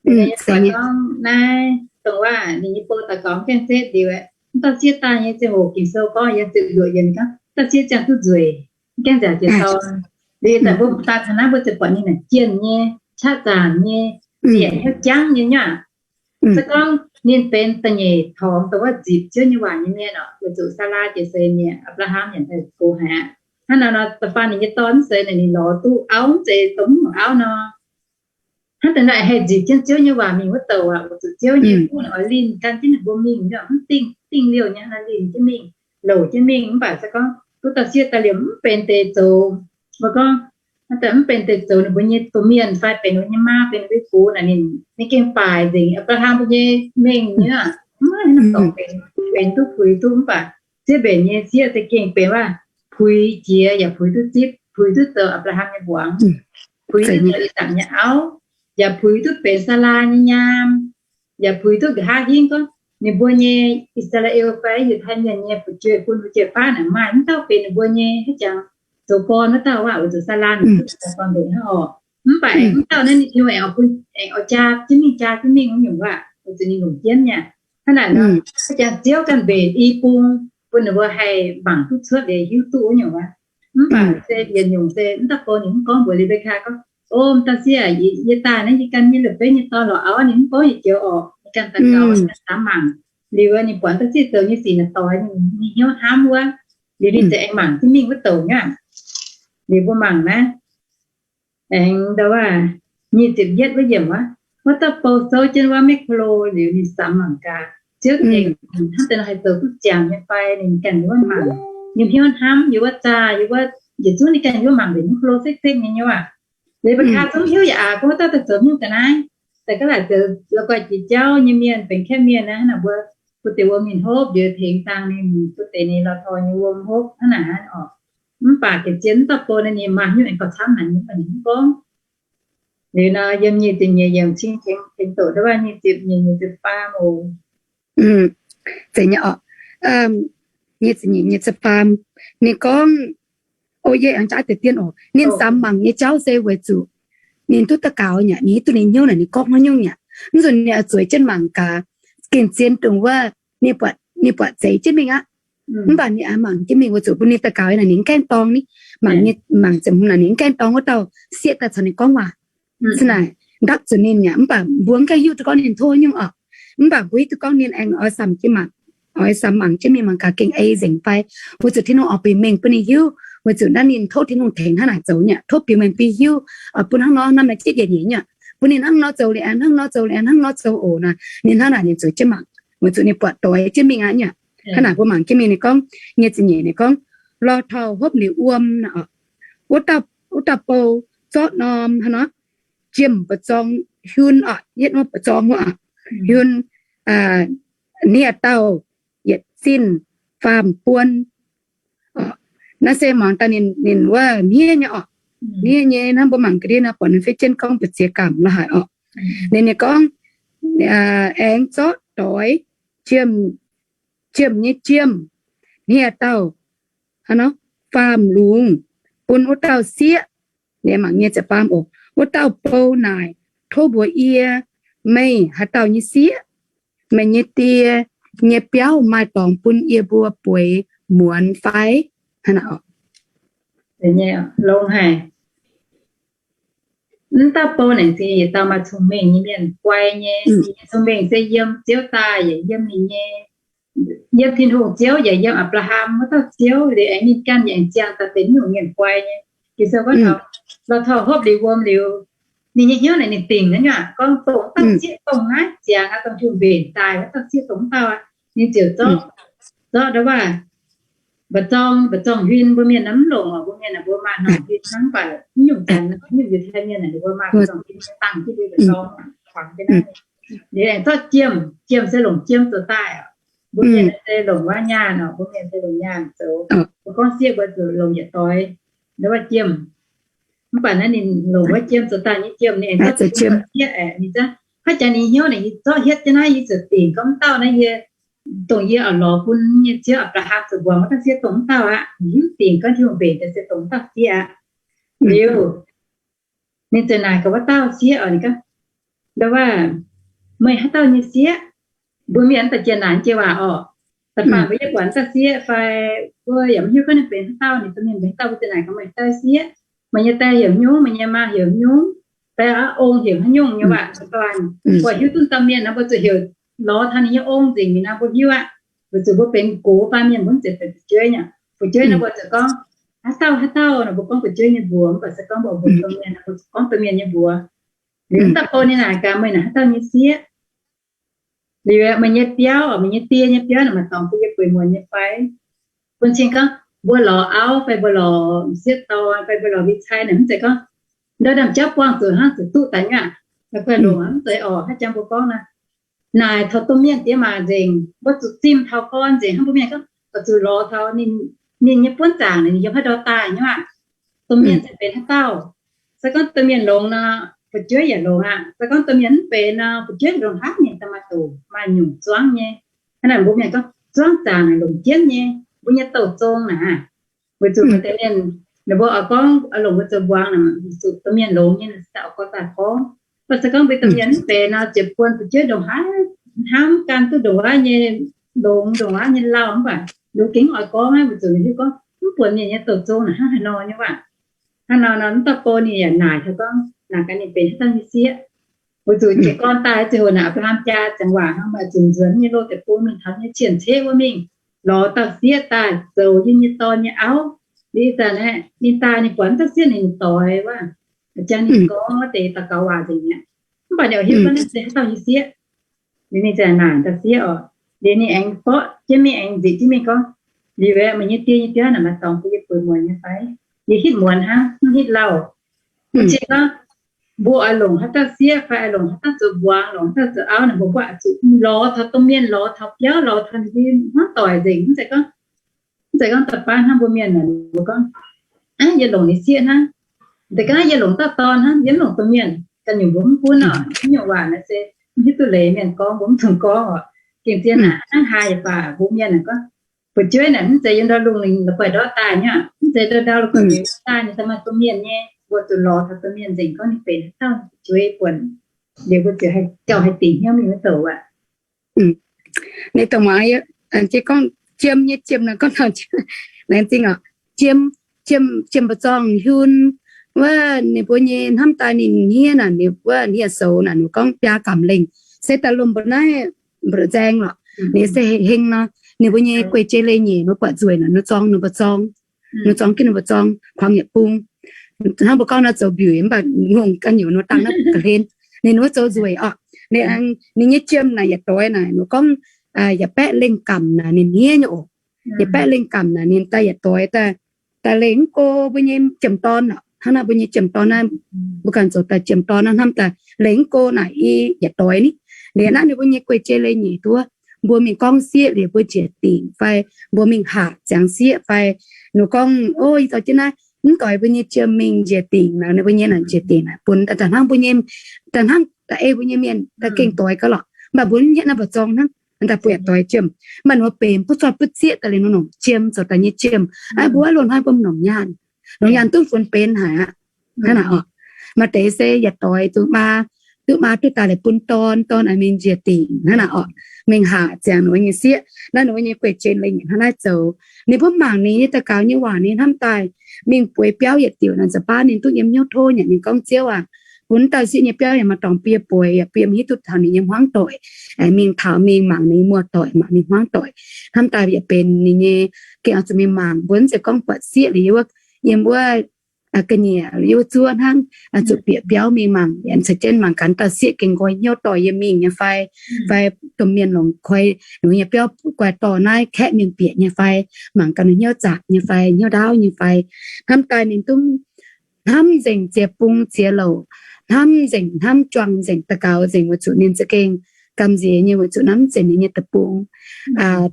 Buatc gorngv naaiv dongh waac ninh nyei bou daux gaux gaengh setv liuz, mv dauh sieqv daaih nyei ziangh hoc Ging-Sou gorngv yiem ziepc luoqc yiemc gorngv, dauh sieqv ziangh duqv nzueic, gaengh nziaauc jiex dorn. Liuz daaih mbuo daaih taux naaiv mbuo ziouc buatc ninh naaic jienh nyei, qaqv zaanc nyei, ziec hnyouv jangv nyei nyei aqv. Se gorngv ninh benx da'nyeic torngx dongh wuov nzipc Ziouv nyei waac nyei mienh orqc, weic zuqc Saalaa jiex seix mi'aqv, Apc^laa^ham yaac daaih gox haic aqv. Hnangv naaic nor, da'faanh ninh nyei dorn mv seix naaic ninh lorz duqv auv mv zeiz dongh mv nyungc auv nor. Hnangv deix naaic haih nzipc jienv Ziouv nyei waac mingh wuov douc aqv, weic zuqc Ziouv nyei fuqv naaic oix linh gan jienv ninh mbuo mingh, mv dingh, dingh liouh nyei hnangv naaic linh jienv mingh, louc jienv mingh. Mv baac se gorngv duqv dauh sieqv daaih liemh mv benx deix zoux, mbuo gorngv mv benx deix zoux ninh mbuo nyei domh mienh fai benx ninh mbuo nyei maa, benx ninh mbuo nyei gox naaic ninh, ninh gengh baaic nzengc Apc^laa^ham mbuo nyei mengh nyei aqv. Mv maaih haaix norm dorngx benx, benx duqv puix duqv. Mv baac Ziouv mbenc nyei sieqv se gengh benx waac puix jiex yaac puix duqv zipv, puix duqv zoux Apc^laa^ham nyei mbuangz, puix duqv zoux I^sakc nyei auv, yaac puix duqv benx Saalaa nyei nyaam, yaac puix duqv nqa'haav hingv gorngv ninh mbuo nyei I^saa^laa^en fai Yiutai Mienh nyei fu'jueiv, bun fu'jueiv-faqv naaic maaih mv dauh benx ninh mbuo nyei haaix jangx zoux gorn wuov dauh waac, weic zuqc Saalaa naaic duqv dauh gorn ndoqc hnangv orqc. Mv baac aengx mv dauh naaiv ninh Tin-Hungh aengx oix bun, aengx oix jaa jienv mingh, jaa jienv mingh wuov nyungc waac, weic zuqc ninh longc jienv nyei aqv. Hnangv naaic nor, haaix jangx Ziouv ganh mbenc i bung bun ninh mbuo haih mangc duqv cuotv liuz hiuv duqv wuov nyungc waac. Mv baac se yietc nyungc se mv dauh bou ninh mv gorngv mbuox Li^mbei^kaa gorngv, O, dauh sieqv, yie daaih naaiv yie ganh nyei la'beiv nyei dorn lorz auv, ninh mv gorngv yietc joux orqc. Ninh ganh daux gaux, ninh ganh samx mangc. Liuz ninh buatc dauh sieqv zoux nyei sic naaic doix ninh hnyouv hnamv wuov, liuz ninh ziouc aengx mangc jienv mingh wuov douc nyei aqv. Liuz mbuo mangc naaiv, aengx ndau waac nyic ziepc yietv wuov yiemc wuov, wuov dauh bou souv jienv wuov maiv ko lo liuz ninh samx mangc gaax, Ziouv tengx hnangv deix nor haih zoux duqv ziangx nyei fai. Ninh ganh yiem wuov mangc, yiem hnyouv hnamv, yiem wuov zaah, yiem wuov yietc zungv ninh ganh yiem wuov mangc nzengc, mv ko lo sekv sekv nyei nyei aac. Liuz mbuo kaa zungv hiuv yaac aac, gorngv wuov dauh daaih zoux nyungc ga'naaiv, daaih gaav laaic zoux la'guaih jiex jauv nyei mienh, benx kaeqv mienh naaiv, hnangv naaic mbuo, mbuo deix wuom ninh hopv liuz tengx dangh ninh, mbuo deix ninh lorh tor nyei wuom hopv hnangv naaic orqc. Mv baac ga'zien mv dauh bou naaiv ninh maaih hnyouv aengx gauh camv naaic nyei, mv baac ninh mv gorngv. Liuz nor yiem nyic ziepc nyeic yiemc cing tengx doqc ndau waac nyic ziepc nyeic, nyic ziepc faam oc. Zeiz nyei orqc. Nyic ziepc nyeic, nyic ziepc faam, ninh gorngv, o, yie aengx jaav deix dien oc. Ninh samx mangc nyei jauv se weic zuqc ninh duqv daux gaux nyei aqv, ninh hiuv duqv ninh hnyouv naaic ninh gorngv haaix nyungc nyei aqv. Mv nzunc ninh oix zueiz jienv mangc gaax, gengh zien dongh wuov ninh buatc, ninh buatc zeiz jienv mingh aqv. Mv baac ninh oix mangc jienv mingh weic zuqc bun ninh daux gaux naaic ninh mv gaengh dorng ni, mangc nyei, mangc ziepc hmz naaic ninh mv gaengh dorng wuov dauh sieqv daaih caux ninh gorngv waac. Hnangv naaic ndapv zuqc ninh yaac, mv baac mbuo mv gaengh hiuv duqv gorngv ninh tov nyungc orqc. Mv baac mbuo hiuv duqv gorngv ninh aengx oix samx jienv mangc, oix samx mangc jienv mingh mangc gaax gengh ei nzengc fai. Weic zuqc Tin-Hungh oix bieqc mengh bun ninh hiuv, weic zuqc naaiv ninh tov Tin-Hungh tengx hnangv naaic zoux nyei aqv, tov bieqc mengh bun hiuv, bun hnangv nor naaiv maaih jienv yietc nyeic nyei aqv, bun ninh hnangv nor zoux liuz aengx hnangv nor zoux liuz aengx hnangv nor zoux oc naaic, ninh hnangv naaic ninh zueiz jienv mangc, weic zuqc ninh buatc doix jienv mingh aqv nyei aqv. Hnangv naaic mbuo mangc jienv mingh ninh gorngv, nyic ziepc nyeic ninh gorngv, lorh taux hopv liuz wuom naaic orqc, wuov dauh, wuov dauh bou zorqv norm hnangv nor jiem mba'zorng hiuv orqc, yietv wuov mba'zorng wuov orqc, hiuv, niev dauh yietc zinh faam buon. Naaiv se muangx daaih ninh, ninh wuov hniev nyei orqc. Niev nyei hnangv mbuo mangc ga'ndiev nor, buatc ninh fei jienv gorngv mbu'ziex gamh la'haic orqc. Ninh, ninh gorngv, aengx zorqv doix, jiemh, jiemh nyei jiemh, hniev-daauh, faam-lungz, bun wuov dauh sieqv. Ninh mangc nyei ziepc faam oc. Wuov dauh bou naaic, tov mbuox yie, meih haaix dauh nyei sieqv? Meih nyei die nyei biauv maaih dorngx bun yie mbuo bueix muonz fai? Hnangv naaic oc. Longx haic. Wuov dauh bou naaic se yietc dauh maaih cong-mengh nyei mienh, guai nyei. Ninh nyei cong-mengh se yiem Ziouv daaih yaac yiem ninh nyei, yiem Tin-Hungh Ziouv yaac yiem Apc^laa^ham wuov dauh Ziouv. Liuz aengx ninh ganh yaac aengx ziangh daaih benx nyungc mienh guai nyei. Ging-Sou gorngv taux lorh torh hopv liuz wuom liuz, ninh nyei hnyouv naaic ninh dingc aqv, gorngv dongh wuov dauh sieqv dongh naaiv ziangx aqv, dongh Tin-Hungh mbenc daaih wuov dauh sieqv dongh wuov dauh aqv. Ninh ziouc zorqv, zorqv ndau wuov mba'zorng, mba'zorng huin. Mbuo mienh naaiv mv longc oc. Mbuo mienh naaic mbuo maaih norm huin hnangv, mv baac mv nyungc Janx, mv nyungc Yiutai mienh naaic ninh mbuo maaih mba'zorng huin dangh jienv mbuo mba'zorng kuangx jienv naaiv. Liuz aengx zorqv jiem, jiem se longc jiem zoux daaih oc. Mbuo mienh se longc wuov nyaanh oc. Mbuo mienh se longc nyaanh zoux. Mbuo gorngv sieqv mbuo zuqc longc yietc doix ndau wuov jiem. Mv baac naaiv ninh longc wuov jiem zoux daaih nyei jiem, ninh aengx zorqv jiem sieqv aeqv, ninh zungv haaix jaax ninh hnyouv naaic, yie zorqv hietv jienv naaiv, yie ziouc dingc gorngv mv dauh naaiv yie, dongh yie oix lorz bun nyei Ziouv Apc^laa^ham zoux mbuangz wuov dauh sieqv dongh mv dauh aqv. Yie mv dingc gorngv Tin-Hungh mbenc daaih se dongh mv dauh sieqv aqv. Liuz ninh ziouc naaic gaax wuov dauh sieqv oc, ninh gorngv, ndau wuov, meih haaix dauh nyei sieqv? Mbuo mienh daaih jiex naaic jiex waac oc. Da'faanh mbuo yie buatc wuov dauh sieqv fai mbuo yaac mv hiuv gorngv ninh benx haaix dauh, ninh domh mienh benx haaix dauh, mbuo ziouc naaic gaax meih haaix dauh sieqv, meih nyei die heuc haaix nyungc, meih nyei maa heuc haaix nyungc, meih nyei ong heuc haaix nyungc nyei waac. Da'faanh mbuo hiuv duqv domh mienh nor, mbuo zuqc heuc lorz taux ninh nyei ong nzengc mi'aqv, mbuo hiuv aqv. Weic zuqc mbuo benx gox baan mienh, mbuo mv zeiz benx fu'jueiv nyei. Fu'jueiv nor mbuo zuqc gorngv haaix dauh haaix dauh nor, mbuo gorngv fu'jueiv nyei mbuox. Mv baac se gorngv mbuo mbuox domh mienh nor, mbuo zuqc gorngv domh mienh nyei mbuox. Liuz wuov dauh bou ninh naaic gaax, meih naaic haaix dauh nyei sieqv? Liuz meih nyei biauv, meih nyei die nyei biauv naaic maaih dorngx bun yie bueix muonz nyei fai? Bun cing gorngv mbuo lorz auv fai mbuo lorz m'sieqv dorn fai mbuo lorz mbi cai naaic, mv zeiz gorngv ndau ndaamv-jauv buangh zuqc hnangv zuqc duqv daaih nyei aqv. La'guaih longc mv zeiz orqc. Haaix jangx mbuo gorngv naaic, naaic taux domh mienh diex maac nzengc, mbuo zuqc zimh taux gorn nzengc hnangv. Mbuo mienh gorngv oix zuqc lorz taux ninh, ninh nyei buonv zaangc, ninh yiem haaix ndau daaih nyei aqv. Domh mienh se benx haaix dauh? Se gorngv domh mienh longx nor, fu'jueiv yaac longx aqv. Se gorngv domh mienh mv benx nor, fu'jueiv ndongc haaix ninh daaih maaih doqc maaih nyungc zuangv nyei. Hnangv naaic mbuo mienh gorngv zuangv zaangc naaic longc jienv nyei, mbuo nyei douh zong naaic. Weic zuqc maaih deix mienh, ninh mbuo oix gorngv oix longc mbuo zoux mbuangz naaic, weic zuqc domh mienh longx nyei, ninh daaih oix gorngv daaih gorngv. Mv baac se gorngv mbuo domh mienh mv benx nor, ziepc buonc fu'jueiv ndongc haaix hnamv gan duqv ndongc wuov nyei longx, ndongc wuov nyei lauh, mv baac ninh gengh oix gorngv aqv, weic zuqc ninh hiuv gorngv mv buonc mienh nyei douh zong naaic hnangv haaix nor nyei waac. Hnangv nor nor, mv dauh bou ninh yaac naaic taux gorngv, naaic gaax ninh benx haaix dauh nyei sieqv. Weic zuqc jiez gorn daaih ziangh hoc naaic, Apc^laa^ham jaa ziangx waac hnangv, maaih zuqc nzuonx nyei loz deic-bung mingh taux nyei cien-ceqv wuov mingh lorz dauh sieqv daaih zoux yie nyei dorn nyei auv. Liuz ih zanc aeqv, ninh daaih ninh buatc mv dauh sieqv ninh doix wuov, jang ninh gorngv wuov deix daux gaux waac nzengc mi'aqv. Mv baac ninh oix hiuv gorngv naaiv se haaix dauh nyei sieqv. Liuz ninh ziouc naaic dauh sieqv oc. Liuz ninh aengx borqv jienv mingh, aengx nzipc jienv mingh gorngv, liuz aeqv, meih nyei die nyei biauv naaic maaih dorngx bun yie bueix muonz nyei fai? Yie hitv muonz hnangv, mv hitv lauh. Mv zeiz gorngv mbuo oix longc haaix dauh sieqv fai oix longc haaix dauh zoux mbuangz, longc haaix dauh zoux auv naaic, mbuo mbuo zuqc lorz taux domh mienh, lorz taux biauv, lorz taux ninh nyei hnangv doic nzengc. Mv zeiz gorngv, mv zeiz gorngv da'baav hnangv mbuo mienh naaic, mbuo gorngv, aa, yie longc ninh sieqv hnangv. Deix gorngv yie longc dauh dorn hnangv, yie mv longc domh mienh. Ganh nyungc mbuo mv gunv oc. Nyungc waac naaic se mv hiuv duqv leiz mienh gorngv, mbuo mv dungx gorngv oc. Gengh zien naaic hnangv haaix yaac baac mbuo mienh naaic gorngv, fu'jueiv naaic mv zeiz yiem ndau lungh ninh la'guaih ndortv daaih nyei aqv. Mv zeiz ndau ndau la'guaih ndortv daaih ninh daaih maaih domh mienh nyei. Mbuo zuqc lorz taux domh mienh nzengc gorngv ninh benx haaix dauh fu'jueiv buonc. Liuz mbuo ziouc haih gauh haih dingc hnyouv mingh wuov douc aqv. Ninh dongh muangx, gorngv jiem nyei jiem naaic gorngv taux, laengz zingh oc. Jiem, jiem, jiem mba'zorng huin wuov, ninh mbuo nyei hnamv daaih ninh hniev naaic, ninh wuov hniev-soux naaic, ninh gorngv biaa gamh lengh, se daaih lomh mbuo naaiv mbu'ndongx nzaeng lorqc. Ninh se heng nor, ninh mbuo nyei guei-jei leiz-nyeic mbuo buatc nzueic naaic, ninh zorng ninh mbuo zorng, ninh zorng jienv ninh mbuo zorng kuangx yietc bung. Hnangv mbuo gorngv nor zoux mbiuic, mv baac ngongh ganh nyungc nor dangh naaiv ga'hlen. Ninh wuov zoux nzueic orqc. Ninh, ninh nyei jiem naaic yietc doix naaic, ninh gorngv yietc baeqv lengh gamh naaic ninh hniev nyei oc. Yietc baeqv lengh gamh naaic ninh daaih yietc doix daaih, daaih lengh mv go mbuo nyei jiem-dorn oc. Hnangv naaiv mbuo nyei jiem-dorn naaiv, mbuo ganh zoux daaih jiem-dorn naaiv hnamv daaih lengh mv go naaic i yietc doix ni. Liuz naaiv ninh mbuo nyei guei-jei leiz-nyeic duqv, mbuo mingh gorngv sieqv liuz mbuo njiec dingc fai mbuo mingh hatc ziangx sieqv fai, ninh gorngv, o, yie zoux jienv naaiv, mv doix mbuo nyei jiem mingh njiec dingc nor, ninh mbuo nyei naaic njiec dingc naaic bun da'hnangv mbuo nyei, da'hnangv da'ei mbuo nyei mienh da'gengh doix gauh lorqc. Mv baac mbuo mv hietv naaiv mbu'zorng hnangv, da'bun yaac doix jiem. Mv baac ninh mbuo benx butv zoih butv zieqv daaih liuz nor, nongc jiem zoux daaih nyei jiem. Aa, mbuo lungh hnoi mbuo mv nongc nyaanh, nongc nyaanh duqv funx benx haic aqv. Hnangv naaic oc. Maaih deix se yaac doix duqv maa, duqv maa duqv daaih laaix bun dorn, dorn aengx mingh njiec dingc hnangv naaic oc. Mingh haac ziangx ninh mbuo nyei sieqv, naaiv ninh mbuo nyei gueic jien leiz-nyeic hnangv naaiv zoux. Ninh mbuo mangc ninh nyei daux gaux nyei waac, ninh hnamv daaih mingh bueix biauv yietc diuc nor, nza'baav ninh duqv yiem hnyouv tov nyanc, ninh gorngv, Ziouv aac, bun dauh sieqv nyei biauv yaac maaih dorngx biei bueix, yaac bun yiem hiuv duqv taux ninh nyei hmuangv doic, mingh taux mingh mangc ninh nyei muoz-doic, mangc ninh hmuangv doic. Hnamv daaih yaac benx ninh nyei gengh oix zuqc mingh mangc. Mbuo mv zeiz gorngv buatc sieqv liuz yiem wuov ga'nyiec, yiem wuov zuov hnangv, zuqc bieqc biauv mingh mangc, caux jienv mangc gaax dauh sieqv gengh nqoi hnyouv dorh yie mingh nyei fai, fai domh mienh longc koi ninh nyei biauv guai dorh naaiv kaeqv mienh bieqc nyei fai, mangc gaax ninh hnyouv zaqc nyei fai, hnyouv ndaauv nyei fai. Hnamv daaih ninh dungv hnamv nzengc ziex bung ziex louc, hnamv nzengc, hnamv juang nzengc, daux gaux nzengc, weic zuqc ninh za'gengh gamh nziex nyei, weic zuqc hnamv nzengc ninh nyei deic-bung.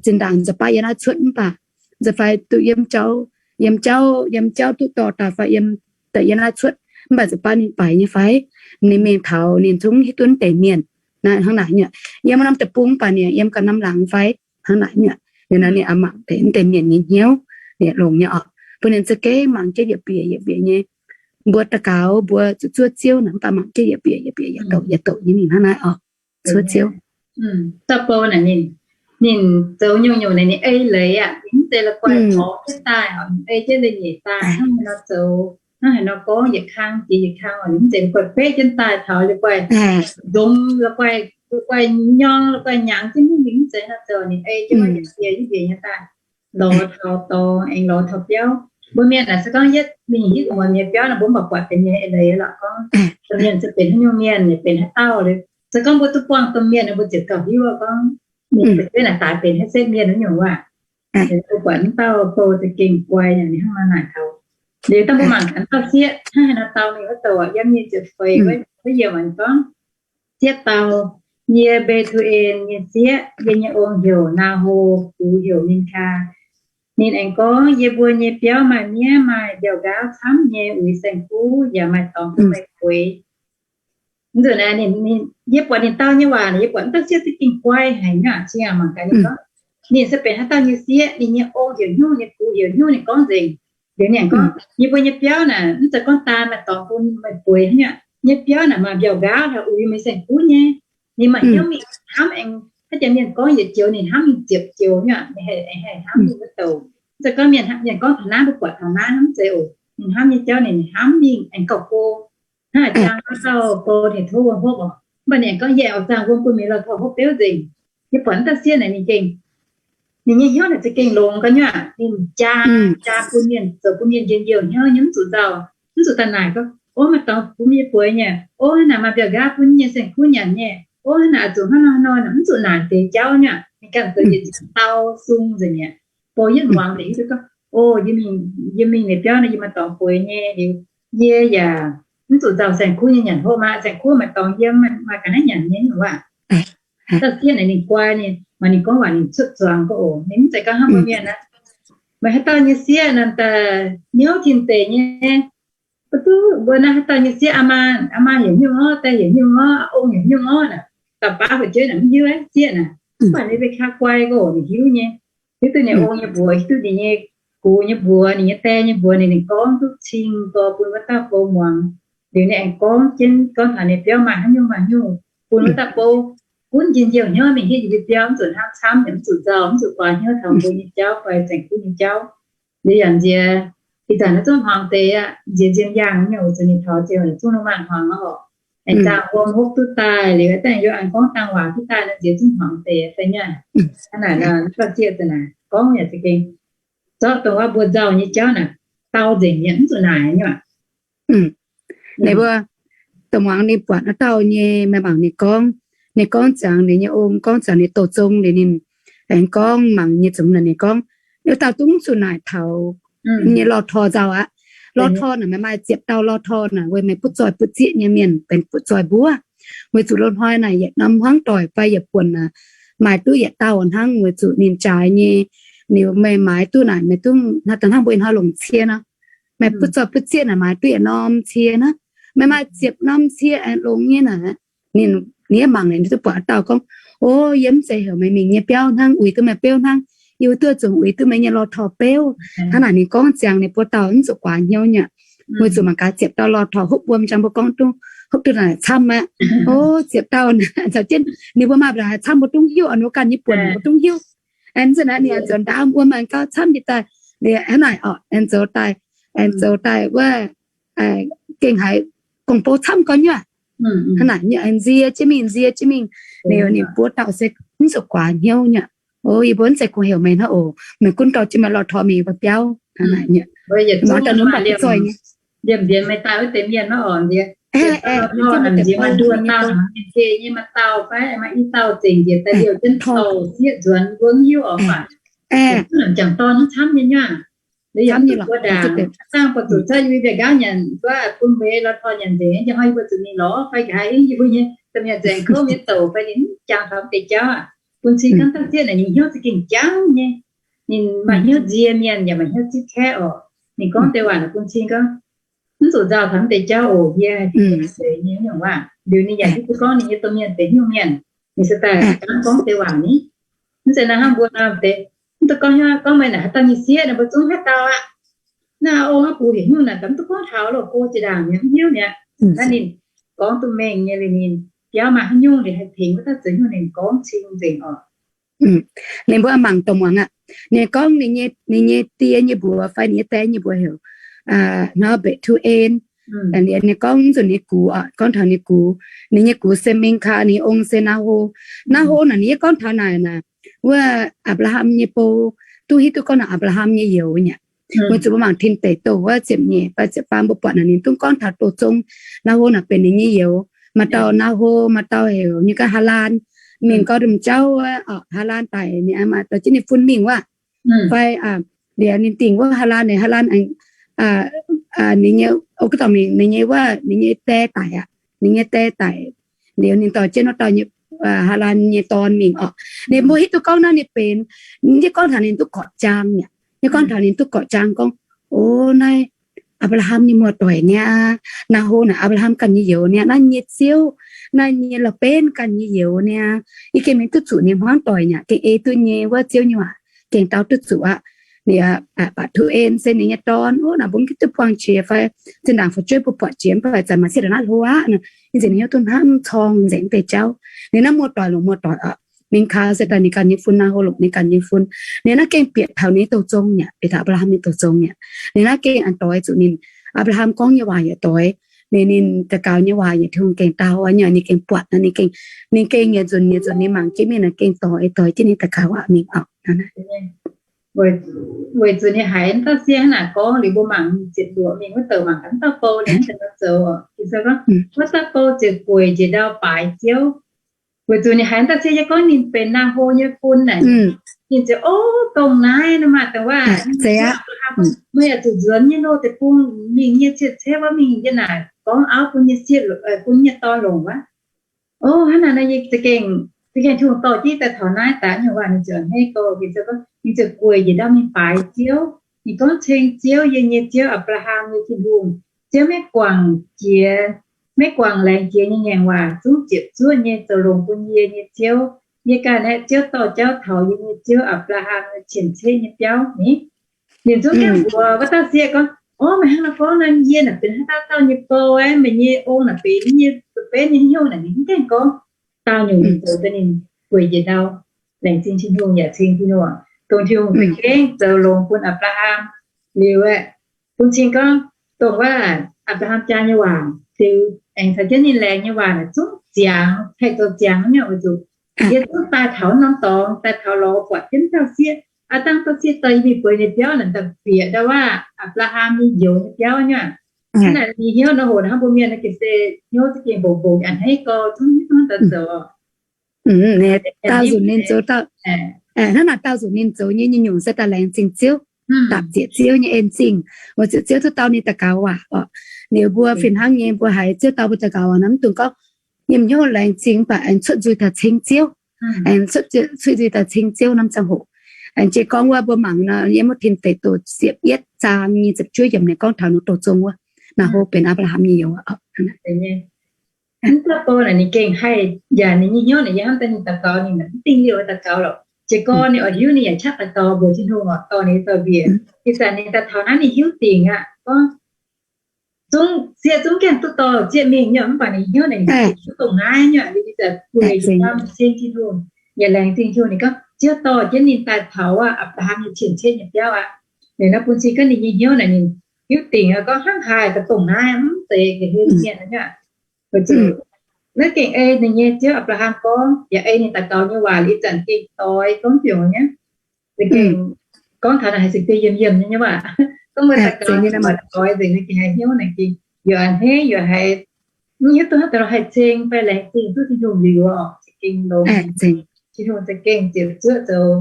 Zinh ndaangc nza'baav yiem naaiv cuotv mv baac nza'fai duqv yiem jauv, yiem jauv, yiem jauv duqv dorh daaih fai yiem, daaih yiem naaiv cuotv mv baac nza'baav ninh baaix nyei fai, ninh mingh taux ninh zungv hiuv duqv deix mienh hnangv naaic nyei. Yiem norm deic-bung mv baac ninh yiem ganh norm laangz fai hnangv naaic nyei. Liuz nor ninh mangc deix mv deix mienh nyei hnyouv, ninh longx nyei oc. Bun ninh za'gengh mangc jienv yietc bieqc yietc bieqc nyei. Mbuo daux gaux mbuo zuqc zuov Ziouv naaic mv baac mangc jienv yietc bieqc yietc bieqc yietc douc yietc douc nyei mingh hnangv naaiv oc. Zuov Ziouv. Dauh bou naaic ninh, ninh zoux nyungc-nyungc naaic ninh ei leiz aqv. Ninh mv zeiz la'guaih gorngv jienv daaih oc, ninh ei jienv leiz-nyeic daaih hnangv haaix nor zoux, hnangv haaix nor gorngv yietc kang jiex yietc kang oc. Ninh mv zeiz la'guaih beqv jienv daaih taux la'guaih nzongx, la'guaih, la'guaih nyorng, la'guaih nyangx jienv mingh, ninh mv zeiz nor zoux. Ninh ei jienv yietc bieqc yietc bieqc nyei daaih, lorz taux dorngx aengx lorz taux biauv. Mbuo mienh naaic se gorngv yietv mingh hitv muonz nyei biauv nor, mbuo mv baac buatc benx nyei leiz lorqc. Gorngv domh mienh se benx haaix nyungc mienh, benx haaix dauh liuz, se gorngv mbuo duqv buangh domh mienh nor, mbuo ziouc gauh hiuv gorngv mienh benx jienv naaic daaix benx haaix setv mienh wuov nyungc waac. Mbuo buatc mv dauh bou za'gengh guai yaac ninh hnangv nor naaic taux. Liuz dangh mbuo mangc gaax dauh sieqv hnangv haaix nor dau mingh wuov douc, yiem nyei ziepc feix wuov yiem gorngv, sieqv dau, Yie Mbe^tu^en nyei sieqv. Yie nyei ong heuc Naa^ho, gux heuc Min^kaa. Ninh aengx gorngv, Yie mbuo nyei biauv maaih miev, maaih mbiauh nqaauv camv nyei, uix saeng-kuv, yaac maaih dorngx bun meih bueix. Mv nzunc naaiv, yie buatc ninh dau nyei waac, yie buatc mv dauh sieqv za'gengh guai haic nyei aqv. Cingx mangc gaax ninh gorngv, ninh se benx haaix dauh nyei sieqv, ninh nyei ong heuc hnyungv, ninh gux heuc hnyungv, ninh gorngv nzengc. Liuz ninh gorngv, Yie mbuo nyei biauv naaic mv zeiz gorngv daan maaih dorngx bun meih bueix hnangv. Nyei biauv naaic maaih mbiauh nqaauv taux uix meih saeng-kuv nyei. Ninh maaih hnyouv mingh hnamv aengx haaix jaax mienh gorngv yietc joux ninh hnamv mingh ziepc joux nyei aqv. Ninh haih hnamv mingh wuov douc. Mv zeiz gorngv mienh, mienh gorngv taux naaiv mbuo buatc taux naaiv hnamv mv zeiz oc. Ninh hnamv nyei jauv ninh hnamv mingh aengx gauh go. Hnangv a'jang wuov dauh bou ninh tov wuom hopv oc. Mv baac ninh aengx gorngv, Yie aengx oix zaangh wuom bun meih lorh torh hopv beuv nzengc. Yie buatc mv dauh sieqv naaic ninh gengh, ninh nyei hnyouv naaic za'gengh longx ga'nyuoqc. Ninh jaa, jaa bun mienh, zoux bun mienh njien-youh hnyouv nyei, mv zuqc nzauh, mv zuqc daaih naaic gorngv, Ov, maaih dorngx bun yie bueix nyei. Ov, naaic maaih mbiauh nqaauv bun yie nyei saeng-kuv nyanc nyei. Ov, naaic zuqc hnangv nor hnangv nor, mv zuqc naaic deix jauv nyei. Ninh ganh zoux yietc dau sung nzengc mi'aqv. Bou yietv muangx deix hiuv duqv gorngv, O, yie mingh, yie mingh nyei biauv naaic yie maaih dorngx bueix nyei liuz, yie yaac mv zuqc nzauh saeng-kuv nyei nyanc hopv maah. Saeng-kuv maaih dorngx yiem, maaih ga'naaiv nyanc nyei nyungc waac. Dauh sieqv naaic ninh guai, ninh maaih ninh gorngv waac ninh cuotv zuangx gorngv oc. Ninh mv zeiz gorngv hnangv mbuo mienh aqv. Meih haaix dauh nyei sieqv nor, daaih niouv tin deic nyei. Mbuo duqv mbuo naaiv haaix dauh nyei sieqv, aa maa, aa maa heuc nyungc orv, die heuc nyungc orv, aa ong heuc nyungc orv naaic, dauh baav fu'jueiv naaic mv hiuv sieqv naaic. Mv baac ninh mbuo kaa guai gorngv oc, ninh hiuv nyei. Hiuv duqv ninh ong nyei mbuox, hiuv duqv ninh nyei gux nyei mbuox, ninh nyei die nyei mbuox, ninh, ninh gorngv duqv cing gorx bun wuov dauh bou muangx. Liuz ninh aengx gorngv jienv gorngv taux ninh biauv maaih haaix nyungc maaih nyungc, bun wuov dauh bou gunv njien-youh hnyouv mingh hiuv yie nyei biauv mv zuqc hnamv camv, mv zuqc nzauh, mv zuqc guaax hnyouv taux mbuo nyei jauv fai saeng-kuv nyei jauv. Liuz yaac nziex, ih zanc naaiv zungv hmuangx deix aqv, nziex nzien yaangh nyei, weic zuqc ninh taux ziouc zungv lungh maanz hmuangx aqv oc. Aengx zaah wuom hopv duqv daaih, liuz daaih yaac aengx gorngv dangh waac duqv daaih nor, nziex zungv hmuangx deix fai nyei. Hnangv naaic nor, dauh sieqv zanc naaic gorngv yaac za'gengh zorqv dongh wuov mbuo nzauh nyei jauv naaic dau nzengc mi'aqv, mv zuqc naaic nyei aqv. Ninh mbuo dongh muangx ninh buatc naaiv dauh nyei, meih mangc ninh gorngv, ninh gorngv ziangx ninh nyei ong, gorngv ziangx ninh douh zong liuz ninh aengx gorngv mangc nyei zunc naaic ninh gorngv, wuov dauh zungv zuqc naaic taux nyei lorh torh nzauh aqv. Lorh torh naaic meih maaih ziepc dauh lorh torh naaic weic meih butv zoih butv zieqv nyei mienh benx butv zoih mbuov. Weic zuqc loz-hnoi naaic yietc norm hmuangv doic fai yietc buonc naaic maaih duqv yietc dauh hnangv, weic zuqc ninh jaaix nyei. Liuz meih maaiz duqv naaic meih duqv hnangv, hnangv mbuo ih hnoi longc cie nor, Meih butv zoih butv zieqv naaic maaih duqv yietc norm cie naaiv. Meih maaih ziepc norm cie aengx longx nyei naaic. Ninh, ninh mangc naaic, ninh duqv buatc dauh gorngv, O, yie mv zeiz heuc meih mingh nyei biauv hnangv, uix duqv meih biauv hnangv. Yie duqv zungv uix duqv meih nyei lorh torh beuv. Hnangv naaic ninh gorngv ziangx, ninh buo dauh mv zuqc guaax hnyouv nyei. Weic zuqc mangc gaax ziepc dauh lorh torh hopv wuom, jang mbuo gorngv duqv hopv duqv naaic camv aqv. O, ziepc dauh caux jienv ninh mbuo maaih mbuo camv mbuo dungv hiuv, ninh mbuo ganh nyei buonc mbuo dungv hiuv. Aengx zunc naaic ninh aengx zoux ndaam wuom aengx gauh camv jiex daaih. Hnangv naaic orqc, aengx zoux daaih, aengx zoux daaih wuov, gengh haiz gong-bou camv gorx nyuoqc. Hnangv naaic nyei, aengx nzie jienv mingh, nzie jienv mingh. Ninh, ninh buo dauh se mv zuqc guaax hnyouv nyei. O, yie mbuo mv zeiz kungx heuc meih hnangv oc. Meih gunv dorh jienv meih lorh torh mingh yie mbuo biauv. Hnangv naaic nyei. Mv dauh ninh mv baac zoih nyei. Liemh mbienx meih daaih wuov deix mienh maiv orqc nziex, nduoh dauh mienh ceh nyei maaih dauh fai maaih i dauh zengc njiec daaih liouh jienv torh sieqv nzuonx mbuo mv hiuv orqc. Jangc dorn mv camv nyei nyuav. Liuz yaac mv duqv buoz ndaangc, zangh buatc zuqc cuotv yie mbuo mbiaec nqaauv nyanc wuov bun mbuo lorh torh nyanc nzengc, njang hnoi yie mbuo zuqc mingh lorz fai nqa'haav yie mbuo nyei domh mienh nzengc kouv mienh douc fai ninh mv jangx taux mv deix jauv aqv. Bun cing gorngv dauh sieqv naaic nyei hnyouv za'gengh jangv nyei. Ninh maaih hnyouv nzie mienh yaac maaih hnyouv zipv kaeqv orqc. Ninh gorngv deix waac naaic bun cing gorngv, Mv zuqc nzauh taux mv deix jauv oc, yie nzengc nyei nyungc waac. Liuz ninh yaac hiuv duqv gorngv ninh nyei domh mienh benx nyungc mienh. Ninh se daaih gorngv deix waac ni. Mv zeiz naaiv hnangv mbuo nor deix, mv duqv gorngv, gorngv meih naaic haaix dauh nyei sieqv nor mbuo zungv haaix dauh aqv. Naaiv ong aqv bux heuc nyungc naaic, mv duqv gorngv taux loz-go jiex ndaangc mi'aqv, mv hiuv mi'aqv. Naaiv ninh gorngv duqv mengh nyei, liuz ninh biauv maaih haaix nyungc liuz haih tengx wuov dauh zoux nyungc ninh gorngv cing nzengc orqc. Ninh mbuo mangc dongh muangx aqv. Ninh gorngv ninh nyei die nyei mbuox fai ninh nyei die nyei mbuox heuc Norbert Tuin. Ninh gorngv nzunc ninh gux oc, gorngv taux ninh gux, ninh nyei gux se Mengh Kaa, ninh ong se Nahor. Nahor naaic ninh yie gorngv taux naaic naaic, wuov Apc^laa^ham nyei bou, duqv hiuv duqv gorngv naaic Apc^laa^ham nyei youz nyei. Weic zuqc mbuo mangc Tin Deic Douh wuov ziepc nyeic fai ziepc faam mbuo buatc naaic ninh dungv gorngv taux douz zong. Nahor naaic benx ninh nyei youz. Maaih dauh Nahor, maaih dauh heuc nyei gorngv Haalaan. Mingh gau domh jauv wuov, Haalaan daic, ninh maaih dauh jienv ninh fun mingh wuov. Fai liuz ninh dingc wuov Haalaan, ninh Haalaan, ninh nyei, o, gorngv dorh mingh ninh nyei wuov, ninh nyei die daic aqv. Ninh nyei die daic, liuz ninh dorh jienv wuov dauh nyei, Haalaan nyei dorn mingh orqc. Ninh mbuo hiuv duqv gorngv naaiv ninh benx, yie gorngv taux ninh duqv gorqv-jaang aqv. Yie gorngv taux ninh duqv gorqv-jaang gorngv, O, naaiv Apc^laa^ham nyei muoz-doic niaa. Nahor naaic Apc^laa^ham ganh nyei youz niaa. Naaiv nyei ziouv, naaiv nyei la'benv ganh nyei youz niaa. Yie gengh mingh duqv zuqc ninh hmuangv doic aqv, gengh ei duqv nyei wuov ziouv nyei waac, gengh dau duqv zuqc aqv. Ninh, Apc^laa^ham se ninh nyei dorn. O, naaic mbuo mv hiuv duqv buangh qiex fai zinh ndaangc fu'jueiv mbuo buatc jiex mv baac zanc maaih sieqv ndongc naaiv hlo aqv. Yie nzengc ninh hiuv duqv hnamv corng nzengc mv deix jauv. Ninh naaiv muoz-doic longc muoz-doic oc. Mengh Kaa se daaih ninh ganh nyei fun, Nahor longc ninh ganh nyei fun. Ninh naaiv gengh bieqc taux ninh nyei douz zong aqv, bieqc taux Apc^laa^ham nyei douz zong aqv. Ninh naaiv gengh aengx doix zuqc ninh, Apc^laa^ham gorngv nyei waac yaac doix, ninh, ninh daux gaux nyei waac yaac Tin-Hungh gengh dau aqv nyei. Ninh gengh buatc, ninh gengh, ninh gengh yietc nzunc yietc nzunc ninh mangc jienv mingh naaic gengh doix, doix jienv ninh daux gaux waac mingh oc. Weic zuqc ninh haiz wuov dauh sieqv hnangv naaic gorngv liuz mbuo mangc ziepc luoqc mingh wuov douc mangc gaax wuov dauh bou liuz mv deix nor zoux oc. Wuov dauh bou ziouc gueic njiec ndau baaix ziouv. Weic zuqc ninh haiz wuov dauh sieqv nyei gorngv ninh benx Nahor nyei fun naaic, ninh ziouc, O, dongh naaiv nor maah, dongh waac, meih yaac zuqc nzuonx nyei loh deic-bung mingh nyei, ciev cetv wuov mingh yie naaic gorngv auv bun nyei sieqv, bun nyei dorn longc wuov. O, hnangv naaic nor yie za'gengh, za'gengh Tin-Hungh dorh jienv daaih taux naaiv daaih nyungc waac ninh ziouc a'hneiv gorx, ninh ziouc gueic njiec ndau mingh baaix ziouv. Ninh gorngv, Ceng Ziouv, yie nyei Ziouv, Apc^laa^ham nyei Tin-Hungh, Ziouv maiv guangc jiex, maiv guangc laengz jiex nyei ngaengc waac zungv ziepc zuoqv nyei zoux longx bun yie nyei Ziouv. Yie ganh aeqv, Ziouv dorh jauv taux yie nyei ziouv Apc^laa^ham nyei cien-ceqv nyei biauv ni. Ninh zungv jienv mbuox wuov dauh sieqv gorngv, O, meih hnangv nor gorngv nor, yie naaic benx haaix dauh dauh nyei bou aeqv, meih nyei ong naaic benx nyei benv nyei hnyouv naaic. Ninh mv gaengh gorngv. Daauh nyungc ninh zoux daaih ninh gueic njiec ndau, laengz zingh Tin-Hungh yaac ceng Tin-Hungh, dongh Tin-Hungh za'gengh zoux longx bun Apc^laa^ham. Liuz aeqv, bun cing gorngv dongh wuov Apc^laa^ham jaa nyei waac, liuz aengx caux jienv ninh laengz nyei waac naaic zungv ziangx, haih zoux ziangx nyei weic zuqc yie zungv daaih taux norm dorngx, daaih taux lorz buatc jienv dauh sieqv. Aav dangh dauh sieqv dorh yie mingh bueix ninh biauv naaic, daaih bieqc ndau wuov Apc^laa^ham nyei youz nyei biauv nyei. Hnangv naaic ninh hnyouv nor hoc hnangv mbuo mienh naaiv gengh se hnyouv za'gengh mbongx mbongx a'hneiv gorx zungv hiuv duqv daaih zoux. Daauh nzunc ninh zoux dauh, hnangv naaic daauh nzunc ninh zoux nyei nyungc-nyungc se daaih laengz zingh Ziouv, dapc ziec Ziouv nyei en zingh, weic zuqc Ziouv duqv dau ninh daux gaux waac oc. Liuz mbuo fih hnangv nyei mbuo haiz Ziouv dau mbuo daux gaux waac nor, mv dungx gorngv yiem hnyouv laengz zingh mv baac aengx cuotv nzuih daaih ceng Ziouv, aengx cuotv nzuih daaih ceng Ziouv norm ziangh hoc. Aengx jiex gorngv wuov mbuo mangc nor, yiem wuov Tin Deic Douh ziepc yietv zaang nyic ziepc juov yiemc ninh gorngv taux nor douh zong wuov, Naa^ho benx Apc^laa^ham nyei youz. Mv dauh dorn naaic ninh gengh haih yaac ninh nyei hnyouv naaic yie hnamv daaih ninh daux gaux ninh mv dingh liouh daux gaux lorqc. Jiez gorn ninh oix hiuv ninh yaac qaqv daux gaux mbuox Tin-Hungh oc, dorh ninh zoux mbiec. Ih zanc ninh daaih taux naaiv ninh hiuv dingc aqv, gorngv zungv sieqv zungv gaengh duqv dorh zieqv mingh nyei, mv baac ninh hnyouv naaic ninh duqv dongh naaiv nyei, ninh zaqc gueic yietc lamh ceng Tin-Hungh, yaac laengz zingh Tin-Hungh. Ninh gorngv Ziouv dorh jienv ninh daaih taux aqv, Apc^laa^ham nyei cien-ceqv nyei biauv aqv. Ninh naaiv bun cing gorngv ninh nyei hnyouv naaic ninh hiuv dingc gorngv hnangv haaix daaih dongh naaiv mv zeiz ga'hlen mienh aqv. Weic zuqc naaiv gengh ei ninh nyei Ziouv Apc^laa^ham gorngv, yaac ei ninh daux gaux nyei waac ih zanc gengh doix gorngv ziouc nyei. Za'gengh gorngv taux naaic haih cingx deix yiem yiem nyei waac, gorngv mbuo daux gaux nyei waac doix nzengc naaiv gengh haih hnyouv naaic gengh yaac a'hneiv yaac haiz mv hiuv duqv haaix dauh haih ceng fai laengz zingh duqv Tin-Hungh liuz oc. Za'gengh longx, Tin-Hungh za'gengh ziepc zuoqv zoux,